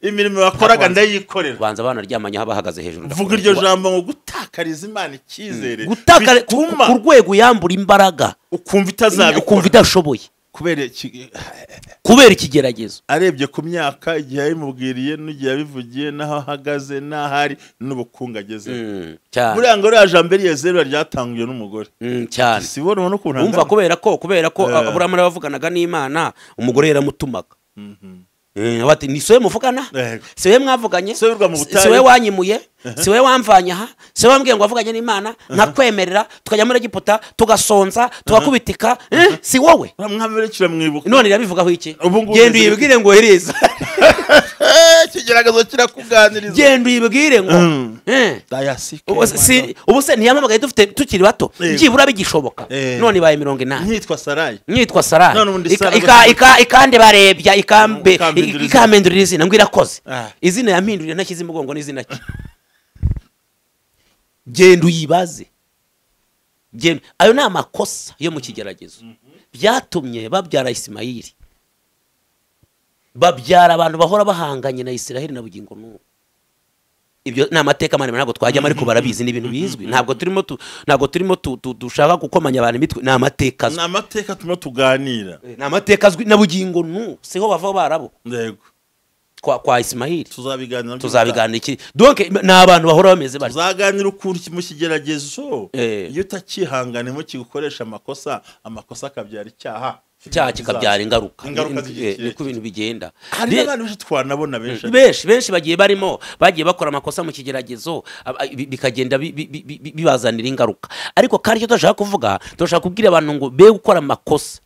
imirimo bakoraga ndayikorera. Banza abana ryamanya bahagaze hejuru. Vuga iryo jambo ngo gutakariza Imana icyizere, gutakara ku rwego yambura imbaraga, ukumva itazabikora, ukumva idashoboye kubera ikigeragezo. Arebye ku myaka igihe yabimubwiriye n'igihe yabivugiye n'aho ahagaze n'ahari n'ubukungu ageze. Buriya ngo ririya jambo Eliyezeri ryatanguye n'umugore cyane. Sibona ubona ukuntu umva, kubera ko Aburahamu yavuganaga n'Imana, umugore yaramutumaga. Bati ni sowe muvugana, siwe mwavuganye, siwe wanyimuye, siwe wamvanye aha, siwe wambwiye ngo wavuganye n'Imana nkakwemerera tukajya muri Egiputa tugasonza tugakubitika, si wowe none irabivugaho iki? Genda uyibwire ngo hereza ikigeragazo kirakuganiriza, genda uyibwire ngo ubu se ntiyamamagaye dufite tukiri bato, byibura bigishoboka, none ibaye 80, nyitwa Sarayi, ikande barebya ikampindurira izina ngo irakoze, izina yampindurira ntashyize imugongo n'izina cye. Genda uyibaze. Ayo ni amakosa yo mu kigeragezo byatumye babyara Isimayili, babyara abantu bahora bahanganye na Isiraheli na bugingo n'ubu. Ibyo ni amateka manini ntabwo twajyamo, ariko barabizi, ni ibintu bizwi, ntabwo turimo dushaka gukomanya abantu imitwe, ni amateka azwi, ni amateka turimo tuganira, ni amateka azwi na bugingo n'ubu, siho bava barabo yego kwa Isimayili. Tuzabiganira iki? Donc ni abantu bahora bameze bari, tuzaganira ukuntu mu kigeragezo iyo utakihangane mu kigukoresha amakosa, amakosa akabyara icyaha, icyaha kikabyara ingaruka, niko ibintu bigenda. Hari n'abantu benshi twanabona benshi bagiye barimo bagiye bakora amakosa mu kigeragezo bikagenda bibazanira ingaruka. Ariko kandi icyo turashaka kuvuga, turashaka kubwira abantu ngo be gukora amakosa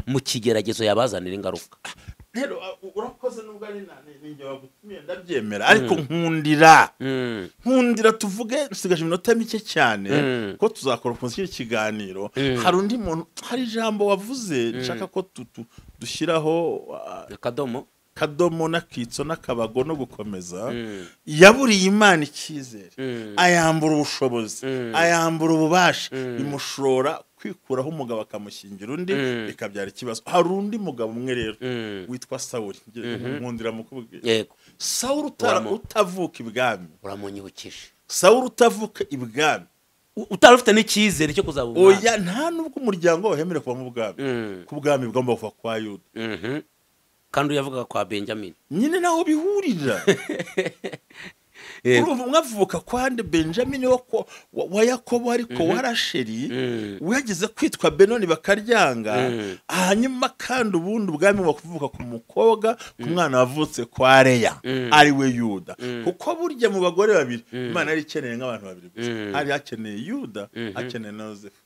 mu kigeragezo yabazanira ingaruka. Rero urakoze nubwo ari ninjye wagutumiye ndabyemera, ariko nkundira tuvuge, nsigaje iminota mike cyane ko tuzakora ukunze iki kiganiro. Hari undi muntu, hari ijambo wavuze nshaka ko dushyiraho akadomo n'akitso n'akabago no gukomeza. Yaburiye Imana icyizere, ayambura ubushobozi, ayambura ububasha, bimushora kwikuraho umugabo akamushyingira undi, bikabyara ikibazo. Hari undi mugabo umwe rero witwa Sawuli, nkundira mukubwira. Sawuli utavuka ibwami, uramunyibukije. Sawuli utavuka ibwami, utari ufite n'icyizere cyo kuzaba umwami. Oya, nta nubwo umuryango wahemerewe kuba mu bwami, ku bwami bugomba kuva kwa Yuda, kandi uyavugaga kwa Benjamin nyine naho bihurira. Urumva mwavuka kwande Benjamin wa Yakobo, ariko wa Rasheli wageze kwitwa Benoni bakaryanga. Hanyuma kandi ubundi ubwami bakuvuka ku mukobwa, ku mwana wavutse kwa Leya ari we Yuda, kuko burya mu bagore babiri Imana yari ikeneye nk'abantu babiri gusa, hari hakeneye Yuda, hakeneye na Yosefu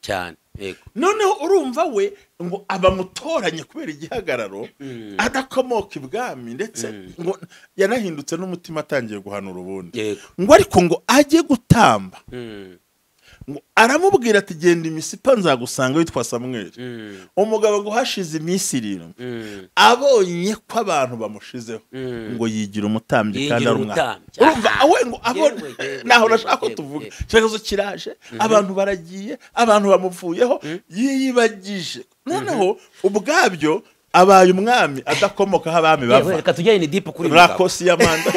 cyane. Yego. Noneho urumva we ngo abamutoranye kubera igihagararo, adakomoka ibwami, ndetse ngo yanahindutse n'umutima atangiye guhanura ubundi, ngo ariko ngo ajye gutamba, ngo aramubwira ati genda imisipa nzagusanga witwa Samweli. Umugabo ngo hashize iminsi 7 abonye ko abantu bamushizeho, ngo yigira umutambyi kandi ari umwana. Urumva awe ngo abone naho nashaka ko tuvuga ikibazo kiraje, abantu baragiye, abantu bamuvuyeho, yiyibagije. Noneho ubwabyo abaye umwami adakomoka aho abami bava. Reka tujyane ni deep kuri uyu mugabo. Rakosi ya manda.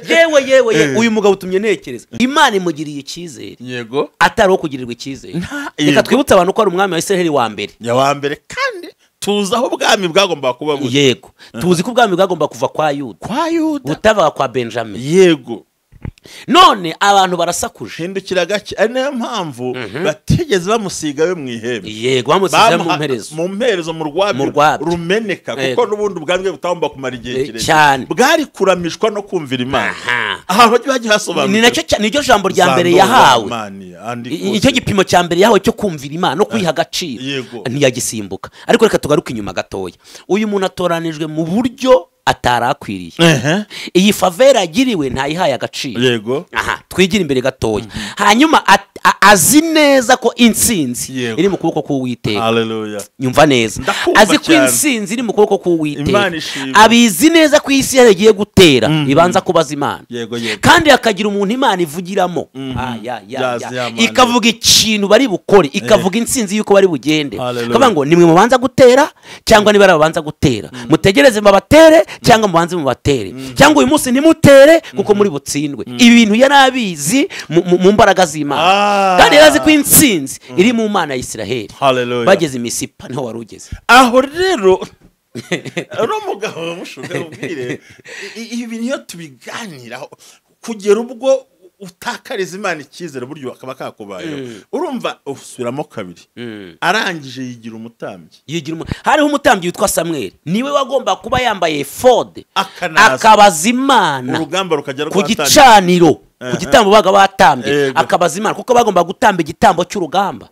Yewe uyu mugabo utumye ntekereza. Imana imugiriye icyizere. Yego. Atari wo kugirirwa icyizere. Reka twibutse abantu ko ari umwami wa Israheli wa mbere. Ya wa mbere, kandi tuzi aho ubwami bwagomba kuba buri. Yego. Tuzi ko ubwami bwagomba kuva kwa Yuda. Kwa Yuda. Butavaga kwa Benjamin. Yego. None abantu barasakuje. Hindukira gake, ari nayo mpamvu batigeze bamusiga we mu ihembe. Yego, bamusize mu mperezo. Mu mperezo, mu rwabyo rumeneka, kuko n'ubundi ubwabwe butagomba kumara igihe kirekire, bwari kuramishwa no kumvira Imana. Ahantu bagiye hasobanura ni nacyo, nicyo jambo rya mbere yahawe, icyo gipimo cya mbere yahawe cyo kumvira Imana no kwiha agaciro, ntiyagisimbuka. Ariko reka tugaruke inyuma gatoya. Uyu muntu atoranijwe mu buryo atarakwiriye. Iyi favera agiriwe ntayihaye agaciro. Yego. Aha, twigira imbere gatoya. Hanyuma azi neza ko intsinzi iri mu kuboko k'Uwiteka. Haleluya. Nyumva neza. Azi ko intsinzi iri mu kuboko k'Uwiteka. Abizi neza ko isi yagiye gutera ibanza kubaza Imana. Yego, yego. Kandi akagira umuntu Imana ivugiramo. Ikavuga ikintu bari bukore, ikavuga intsinzi yuko bari bugende. Kavuga ngo nimwe mubanza gutera cyangwa niba arabanza gutera. Mutegereze mbabatere cyangwa mubanze mubatere, cyangwa uyu munsi ntimutere kuko muri butsindwe. Ibi bintu yarabizi mu mbaraga z'Imana, kandi yarazi ko intsinzi iri mu Mana ya Isiraheli. Bageze Misipa niho wari ugeze. Aho rero uno mugabo mushuka ubwire ibi bintu iyo tubiganiraho kugera ubwo utakariza Imana icyizere buryo akaba kakubayeho. Urumva usubiramo kabiri. Arangije yigira umutambyi. Yigira hariho umutambyi witwa Samweli, niwe wagomba kuba yambaye efode akabaza Imana, urugamba rukajya ku gicaniro, ku gitambo baga batambye, akabaza Imana kuko bagomba gutamba igitambo cy'urugamba.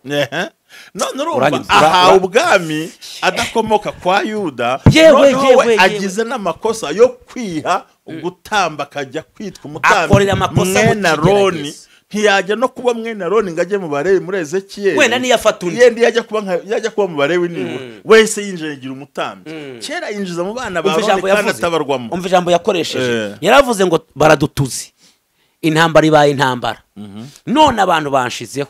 None urumva ahawe ubwami adakomoka kwa Yuda, yewe agize n'amakosa yo kwiha gutamba akajya kwitwa umutambyi mwene Aroni. Ntiyajya no kuba mwene Aroni ngo ajye mu Balewi muri Ezekiyeli, wenda niyafata undi, yenda yajya kuba mu Balewi nibura wese yinjira yigira umutambyi. Kera yinjiza mu bana ba Aroni kandi atabarwamo. Umva ijambo yakoresheje, yaravuze ngo baradutuzi, intambara ibaye intambara, none abantu banshizeho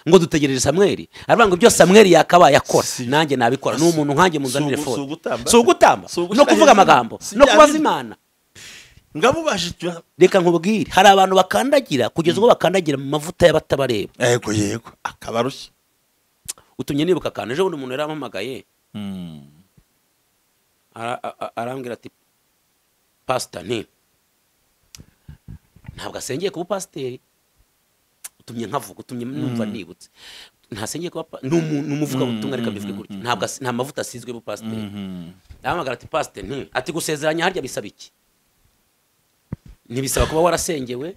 ngo dutegereje Samweli. Aravuga ngo ibyo Samweli yakabaye akora nanjye nabikora, n'umuntu nkanjye munzanire fone. Si ugutamba no kuvuga amagambo no kubaza Imana. Reka nkubwire, hari abantu bakandagira kugeza ubwo bakandagira mu mavuta y'abatabareba. Yego, yego, akabarushye. Utumye nibuka akantu ejo bundi umuntu yarampamagaye, arambwira ati pastor, nti ntabwo asengeye kuba pasiteri. Utumye nkavuga, utumye numva nibutse, ntasengeye kuba ni umuvuga butumwa, reka bivuge gutya, ntabwo nta mavuta asizwe bu pasiteri. Arahamagara ati pastor, nti ati gusezeranya harya bisaba iki? Ntibisaba kuba warasengewe,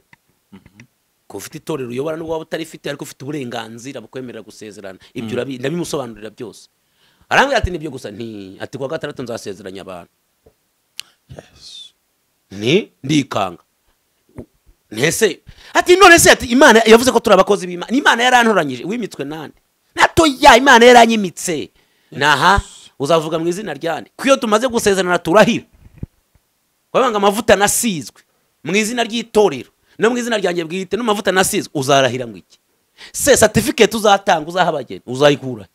ko ufite itorero uyobora n'ubwo waba utarifite, ariko ufite uburenganzira bukwemerera gusezerana. Ibyo ndabimusobanurira byose. Arambwira ati nibyo gusa, nti ati kuwa gatandatu nzasezeranya abantu. Ni ndikanga. Ntese ati none se ati Imana yavuze ko turi abakozi b'Imana, Imana yarantoranyije, wimitswe nande? Nato ya Imana yaranyimitse. Naha uzavuga mu izina ryande? Kuyo tumaze gusezerana turahira. Kwabanga amavuta nasizwe mu izina ry'itorero no mu izina ryanjye bwite no mavuta nasizwe, uzarahira ngo iki? Se certificate uzatanga uzaha abageni uzayikura?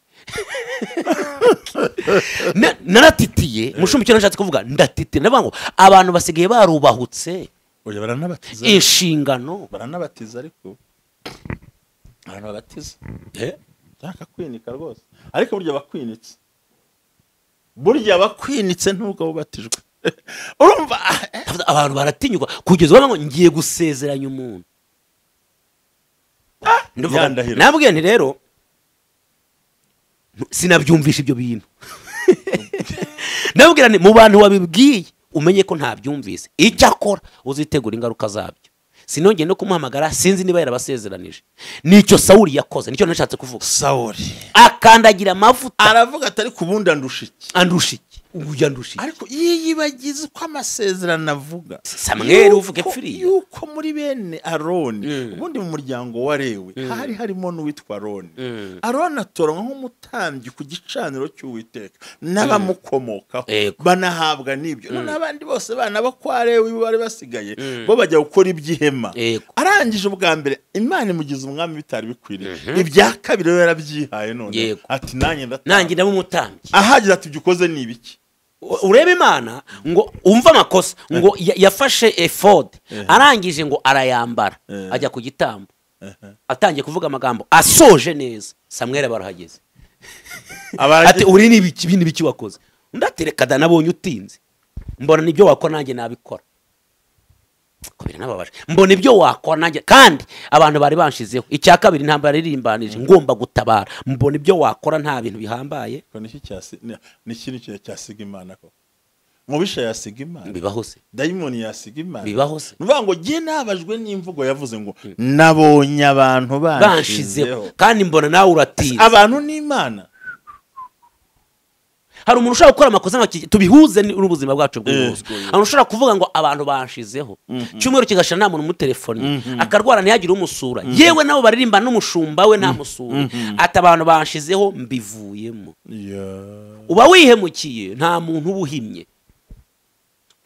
Naratitiye mushumbi, cyo nashatse kuvuga ndatitiye, ndavuga ngo abantu basigaye barubahutse. Oya, baranabatiza inshingano, baranabatiza, ariko abantu babatiza byakakwinika rwose. Ariko burya bakwinitse, burya bakwinitse nubwo bubatijwe. Urumva abantu baratinyuka kugeza ubwo ngo ngiye gusezeranya umuntu. Nabwiye nti rero sinabyumvisha ibyo bintu. Nabwira nti mu bantu wabibwiye umenye ko ntabyumvise, icyo akora uzitegura ingaruka zabyo. Sinongeye no kumuhamagara, sinzi niba yarabasezeranije. Nicyo Sawuli yakoze, nicyo nashatse kuvuga. Sawuli akandagira amavuta, aravuga atari kubundi andusha iki, andusha iki, uyu andusha iki. Ariko yiyibagize ko amasezerano avuga Samweli uvuge pfiriye yuko muri bene Aroni, ubundi mu muryango wa Lewi hari harimo n'uwitwa Aroni. Aroni atoranywa nk'umutambyi ku gicaniro cy'Uwiteka n'abamukomokaho banahabwa n'ibyo. None abandi bose bana bo kwa Lewi bari basigaye bo bajya gukora iby'ihema. Arangije ubwa mbere Imana imugize umwami bitari bikwiriye, ibya kabiri rero yarabyihaye none ati nanjye nanjye ndaba umutambyi. Ahagira ati ibyo ukoze ni ibiki? Urebe Imana ngo umva amakosa, ngo yafashe efode arangije ngo arayambara ajya ku gitambo, atangiye kuvuga amagambo asoje neza, Samweli barahageze ati uri ni ibiki bindi biki wakoze? Undi ati reka da nabonye utinze, mbona nibyo wakora nanjye nabikora. Ko biranababaje. Mbona ibyo wakora nanjye kandi abantu bari banshizeho. Icya kabiri intambara irimbanije ngomba gutabara. Mbona ibyo wakora nta bintu bihambaye. Ko niki cyasi ni kintu cyasiga Imana ko. Mubisha yasiga Imana. Bibaho se. Dayimoni yasiga Imana. Bibaho se. Nuvuga ngo jye nabajwe n'imvugo yavuze ngo nabonye abantu banshizeho kandi mbona nawe uratinze. Abantu ni Imana. Hari umuntu ushobora gukora amakosa tubihuze n'ubuzima bwacu bw'umunsi. Hari ushobora kuvuga ngo abantu banshizeho. Cyumweru kigashira nta muntu umutelefoni. Akarwara ntiyagire umusura. Yewe nabo baririmba n'umushumba we nta musura. Ati abantu banshizeho mbivuyemo. Uba wihemukiye nta muntu ubuhimye.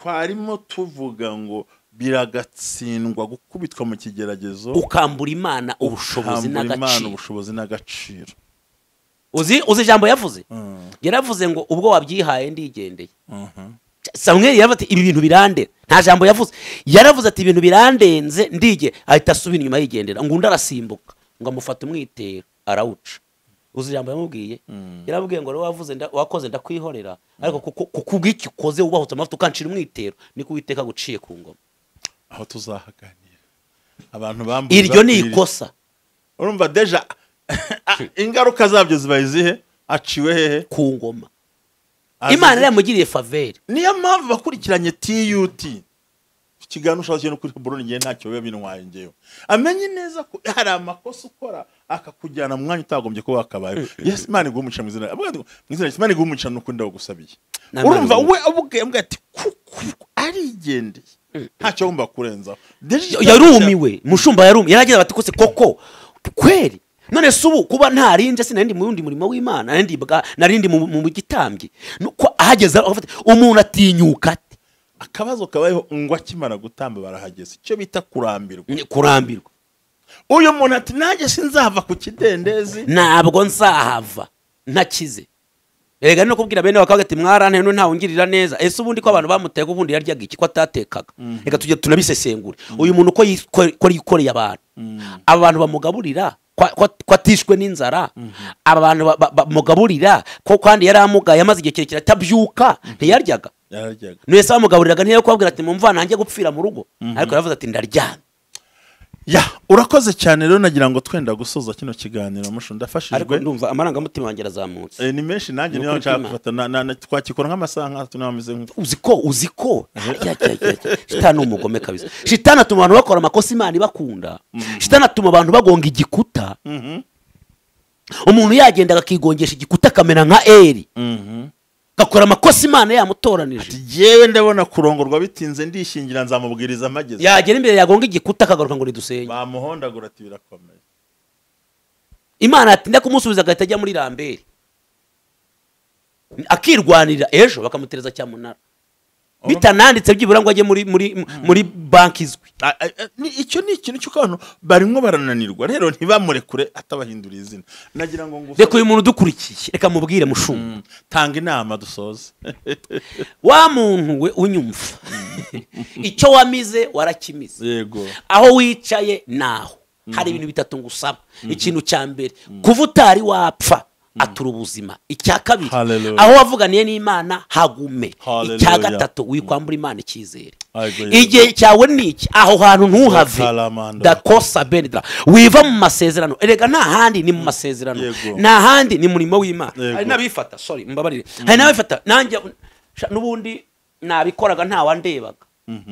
Twarimo tuvuga ngo biragatsindwa gukubitwa mu kigeragezo ukambura Imana ubushobozi n'agaciro. Uzi ijambo yavuze? Yaravuze ngo ubwo wabyihaye ndigendeye. Samweli yaravuze ati ibi bintu birande. Nta jambo yavuze. Yaravuze ati ibintu birandenze ndige, ahita asubira inyuma yigendera. Ngo undi arasimbuka ngo amufate umwitero arawuca. Uzi ijambo yamubwiye? Yarabwiye ngo wavuze wakoze ndakwihorera, ariko kukubw'iki ukoze ubahutse amavuta ukancira umwitero niko Uwiteka guciye ku ngoma. Aho tuzahaganira. Abantu bambuza. Iryo ni ikosa. Urumva deja ingaruka zabyo zibaye izihe? Aciwe hehe? Ku ngoma. Imana yamugiriye faveur. Niyo mpamvu bakurikiranye TUT. Ikiganiro ushaka no kuri Buroni ngiye ntacyo biba bintwaye ngewe. Amenye neza ko hari amakosa ukora akakujyana mu mwanya utagombye kuba wakabaye. Yes, Imana iguha mu izina. Avuga mu izina Imana iguha umugisha nuko ndagusabiye. Urumva we avuga ati kuko arigendeye. Ntacyo wumva kurenzaho. Yarumiwe, mushumba yarumiwe. Yaragira bati kose koko kweri. None subu kuba ntarinje sinarindi mu yundi murimo w'Imana narindi mu gitambyi nuko ahageze umuntu atinyuka ati akabazo kabayeho ngo akimara gutamba barahageze icyo bita kurambirwa. Kurambirwa. Uyu muntu ati nanjye sinzahava ku kidendezi, ntabwo nzahava ntakize. Erega no kubwira bene bakavuga ati mwarante none ntawe ungirira neza. Ese ubundi ko abantu bamuteka ubundi yaryaga iki ko atatekaga? Reka tujye tunabisesengure. Uyu muntu ko yikoreye abantu, abantu bamugaburira ko atishwe n'inzara, aba bantu bamugaburira ko kandi yaramugaye amaze igihe kirekire atabyuka ntiyaryaga. Nese bamugaburiraga ntiyo kubabwira ati mumva nanjye gupfira mu rugo, ariko yaravuze ati ndaryamye. Ya, urakoze cyane rero nagira ngo twenda gusoza kino kiganiro mushu ndafashijwe. Ariko ndumva amarangamutima wanjye arazamutse. Ni menshi nanjye niyo nshaka gufata na twakikora nk'amasaha nka tunameze uziko shitani umugome kabisa. Shitani atuma abantu bakora amakosa Imana ibakunda. Shitani atuma abantu bagonga igikuta. Umuntu yagenda akigongesha igikuta akamera nka Eli. Gakora amakosa Imana yamutoranije. Ati jewe ndabona kurongorwa bitinze ndishingira nzamubwiriza amageze. Yagera imbere yagonga igikuta akagaruka ngo nidusenye. Bamuhondagura ati birakomeye. Imana atinda kumusubiza agahita ajya muri Rambere. Akirwanira ejo bakamutereza cyamunara. Bitananditse byibura ngo ajye muri banki izwi. Icyo ni ikintu cy'uko abantu barimwo barananirwa rero ntibamurekure atabahindura izina. Nagira ngo reka uyu muntu dukurikiye reka mubwire mushumba. Tanga inama dusoze. Wa muntu we unyumva. Icyo wamize warakimize. Yego. Aho wicaye naho hari ibintu bitatu ngusaba. Ikintu cya mbere kuva utari wapfa atura ubuzima. Icya kabiri aho wavuganiye n'Imana hagume. Icya gatatu wikwambura Imana icyizere. Igihe cyawe niki aho hantu ntuhave. Dakosa benedra wiva mu masezerano. Erega nta handi ni mu masezerano, nta handi ni murimo w'Imana. Hari nabifata, sorry mbabarire, hari nabifata nanjye nubundi nabikoraga nta wandebaga.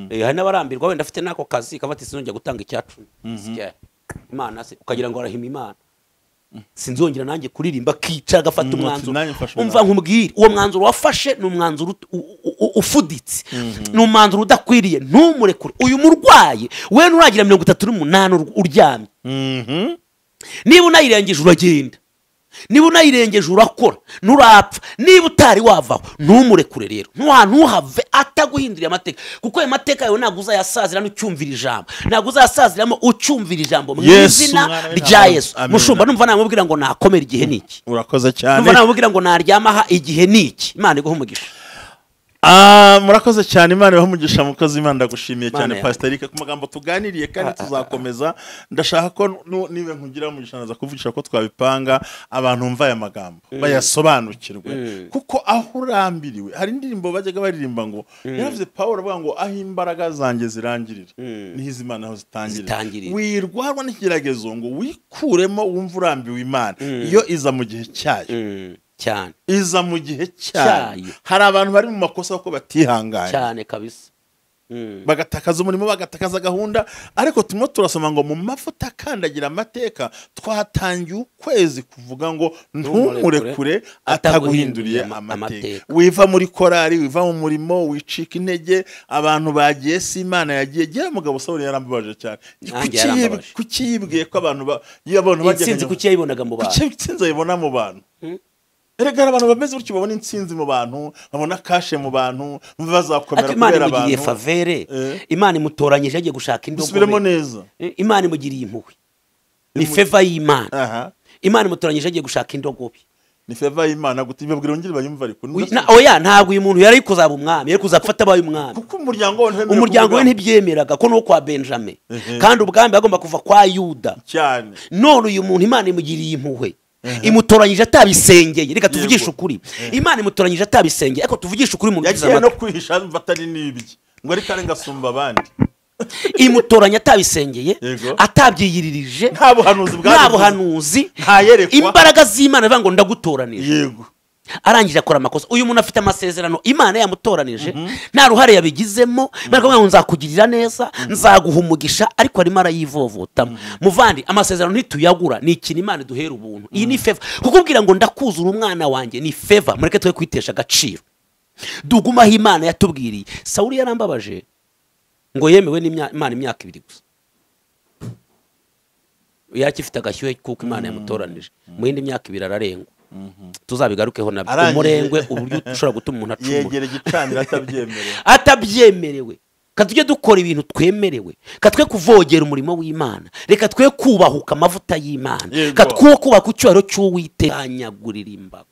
Hari n'abarambirwa wenda afite nako kazi kavati sinongera gutanga icyacumi Imana se ukagira ngo arahima Imana. Sinzongera nanjye kuririmba kica agafata umwanzuro. Umva nkubwire uwo mwanzuro wafashe ni umwanzuro ufuditse, ni umwanzuro udakwiriye, ntumurekure. Uyu murwayi we nuragira 38 uryamye, niba unayirengeje uragenda, niba unayirengeje urakora, nurapfa. Niba utari wavaho ntumurekure rero, ntuhave ataguhinduriye amateka, kuko ayo mateka yawe ntabwo uzayasazira n'ucyumvira ijambo, ntabwo uzayasaziramo ucyumvira ijambo mu izina rya Yesu. Mushumba numva namubwira ngo nakomera igihe niki. Urakoze cyane. Numva namubwira ngo naryama aha igihe niki. Imana iguhe umugisha. Murakoze cyane, Imana ibahe umugisha mukozi Imana, ndagushimiye cyane Pastor Eric ku magambo tuganiriye kandi tuzakomeza. Ndashaka ko niba nkugira umugisha naza kuvugisha ko twabipanga abantu mva aya magambo bayasobanukirwe, kuko aho urambiriwe hari indirimbo bajyaga baririmba ngo yaravuze Paul avuga ngo aho imbaraga zanjye zirangirira niho Imana aho zitangirira. Wirwarwa n'ikigeragezo ngo wikuremo wumva urambiwe Imana, iyo iza mu gihe cyayo cyane, iza mu gihe cyayo. Hari abantu bari mu makosa ko batihanganye cyane kabisa, bagatakaza umurimo, bagatakaza gahunda. Ariko turimo turasoma ngo mu mavuta akandagira amateka twatangiye ukwezi kuvuga ngo ntumurekure ataguhinduriye amateka. Wiva muri korari, wiva mu murimo, wicika intege, abantu bagiye si Imana yagiye. Gira mugabo Sawuli yarambabaje cyane. Kuki yibwiye ko abantu bagiye intsinzi, kuki yayibonaga mu bantu, kuki intsinzi ayibona mu bantu? Erega abantu bameze gutyo babona intsinzi mu bantu, babona kashe mu bantu, bazakomera kubera abantu. Imana imugiriye favere, Imana imutoranyije agiye gushaka indogobe. Subiremo neza. Imana imugiriye impuhwe. Ni favor y'Imana. Imana imutoranyije agiye gushaka indogobe. Ni favor y'Imana gute ibabwira ngire bayumva ariko. Oya, ntabwo uyu muntu yari kuzaba umwami, yari kuzafata abaye umwami. Kuko umuryango we ntibyemeraga ko no kwa Benjamin. Kandi ubwami agomba kuva kwa Yuda. Cyane. None uyu muntu Imana imugiriye impuhwe. Imutoranyije atabisengeye. Reka tuvugishe ukuri, Imana imutoranyije atabisengeye, ariko tuvugishe ukuri mu yagiye no kwihisha batari nibye ngo ariko arenga asumba abandi. Imutoranya atabisengeye, atabyiyiririje, nta buhanuzi, imbaraga z'Imana bivuga ngo ndagutoranije. Yego. Arangije akora amakosa. Uyu muntu afite amasezerano Imana yamutoranije, nta ruhare yabigizemo. Imana ikavuga ngo nzakugirira neza, nzaguha umugisha, ariko arimo arayivovotamo. Muvandi, amasezerano ntituyagura, ni ikintu Imana iduhera ubuntu. Iyi ni favor. Kukubwira ngo ndakuzura umwana wanjye ni favor. Mureke twe kwitesha agaciro, dugumaho Imana yatubwiriye. Sawuli yarambabaje ngo yemewe n'Imana imyaka 2 gusa, yakifite agashyuhe kuko Imana yamutoranije. Mu yindi myaka 2 ararengwa. Tuzabigarukeho nabyo. Umurengwe uburyo ushobora gutuma umuntu acumura, yegera igicaniro atabyemerewe. Katujye dukora ibintu twemerewe, katwe kuvogera umurimo w'Imana, reka twe kubahuka amavuta y'Imana, katwe kubaka icyubahiro cy'Uwiteka. Anyagurira imbago.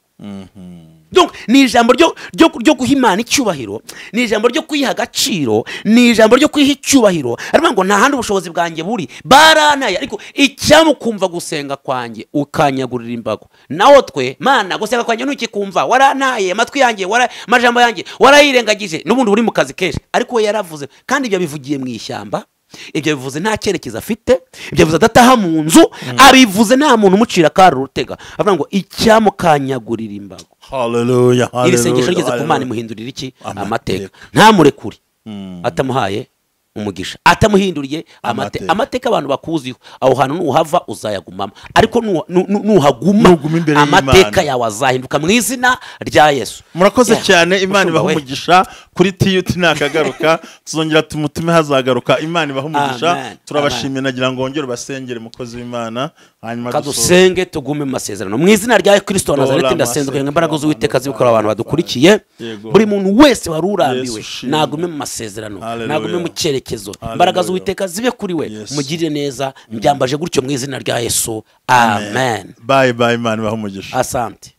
Donc ni ijambo ryo guha Imana icyubahiro, ni ijambo ryo kwiha agaciro, ni ijambo ryo kwiha icyubahiro. Ariko ngo nta handi ubushobozi bwanjye buri, barantaye, ariko icyamukumva gusenga kwanjye ukanyagurira imbago. Naho twe Mana gusenga kwanjye ntukikumva, warantaye, amatwi yanjye, amajambo yanjye warayirengagije, n'ubundi uri mu kazi kenshi. Ariko we yaravuze, kandi ibyo bivugiye mu ishyamba, ibyo bivuze nta cyerekezo afite, ibyo bivuze adataha mu nzu, abivuze nta muntu umucira kari urutega. Avuga ngo icyamukanyagurira imbago. Haleluya, haleluya. Iri sengesho rigeze ku Mana imuhindurira iki? Amateka. Ntamurekure atamuhaye umugisha, atamuhinduriye amateka. Amateka abantu bakuziho, aho hantu nuhava uzayagumamo, ariko nuhaguma amateka yawe azahinduka mu izina rya Yesu. Murakoze cyane, Imana ibahe umugisha. Kuri TUT nakagaruka, tuzongera tumutume hazagaruka. Imana ibahe umugisha, turabashimiye. Nagira ngo wongere basengere mukozi w'Imana, hanyuma dusenge tugume mu masezerano mu izina rya Kristo wa Nazareti. Ndasenze kugira ngo imbaraga z'Uwiteka zibikora abantu badukurikiye. Buri muntu wese wari urambiwe nagume mu masezerano, nagume mu cyerekezo, imbaraga z'Uwiteka zibe kuri we, mugirire neza. Mbyambaje gutyo mu izina rya Yesu, amen. Bye bye, Imana ibahe umugisha. Asante.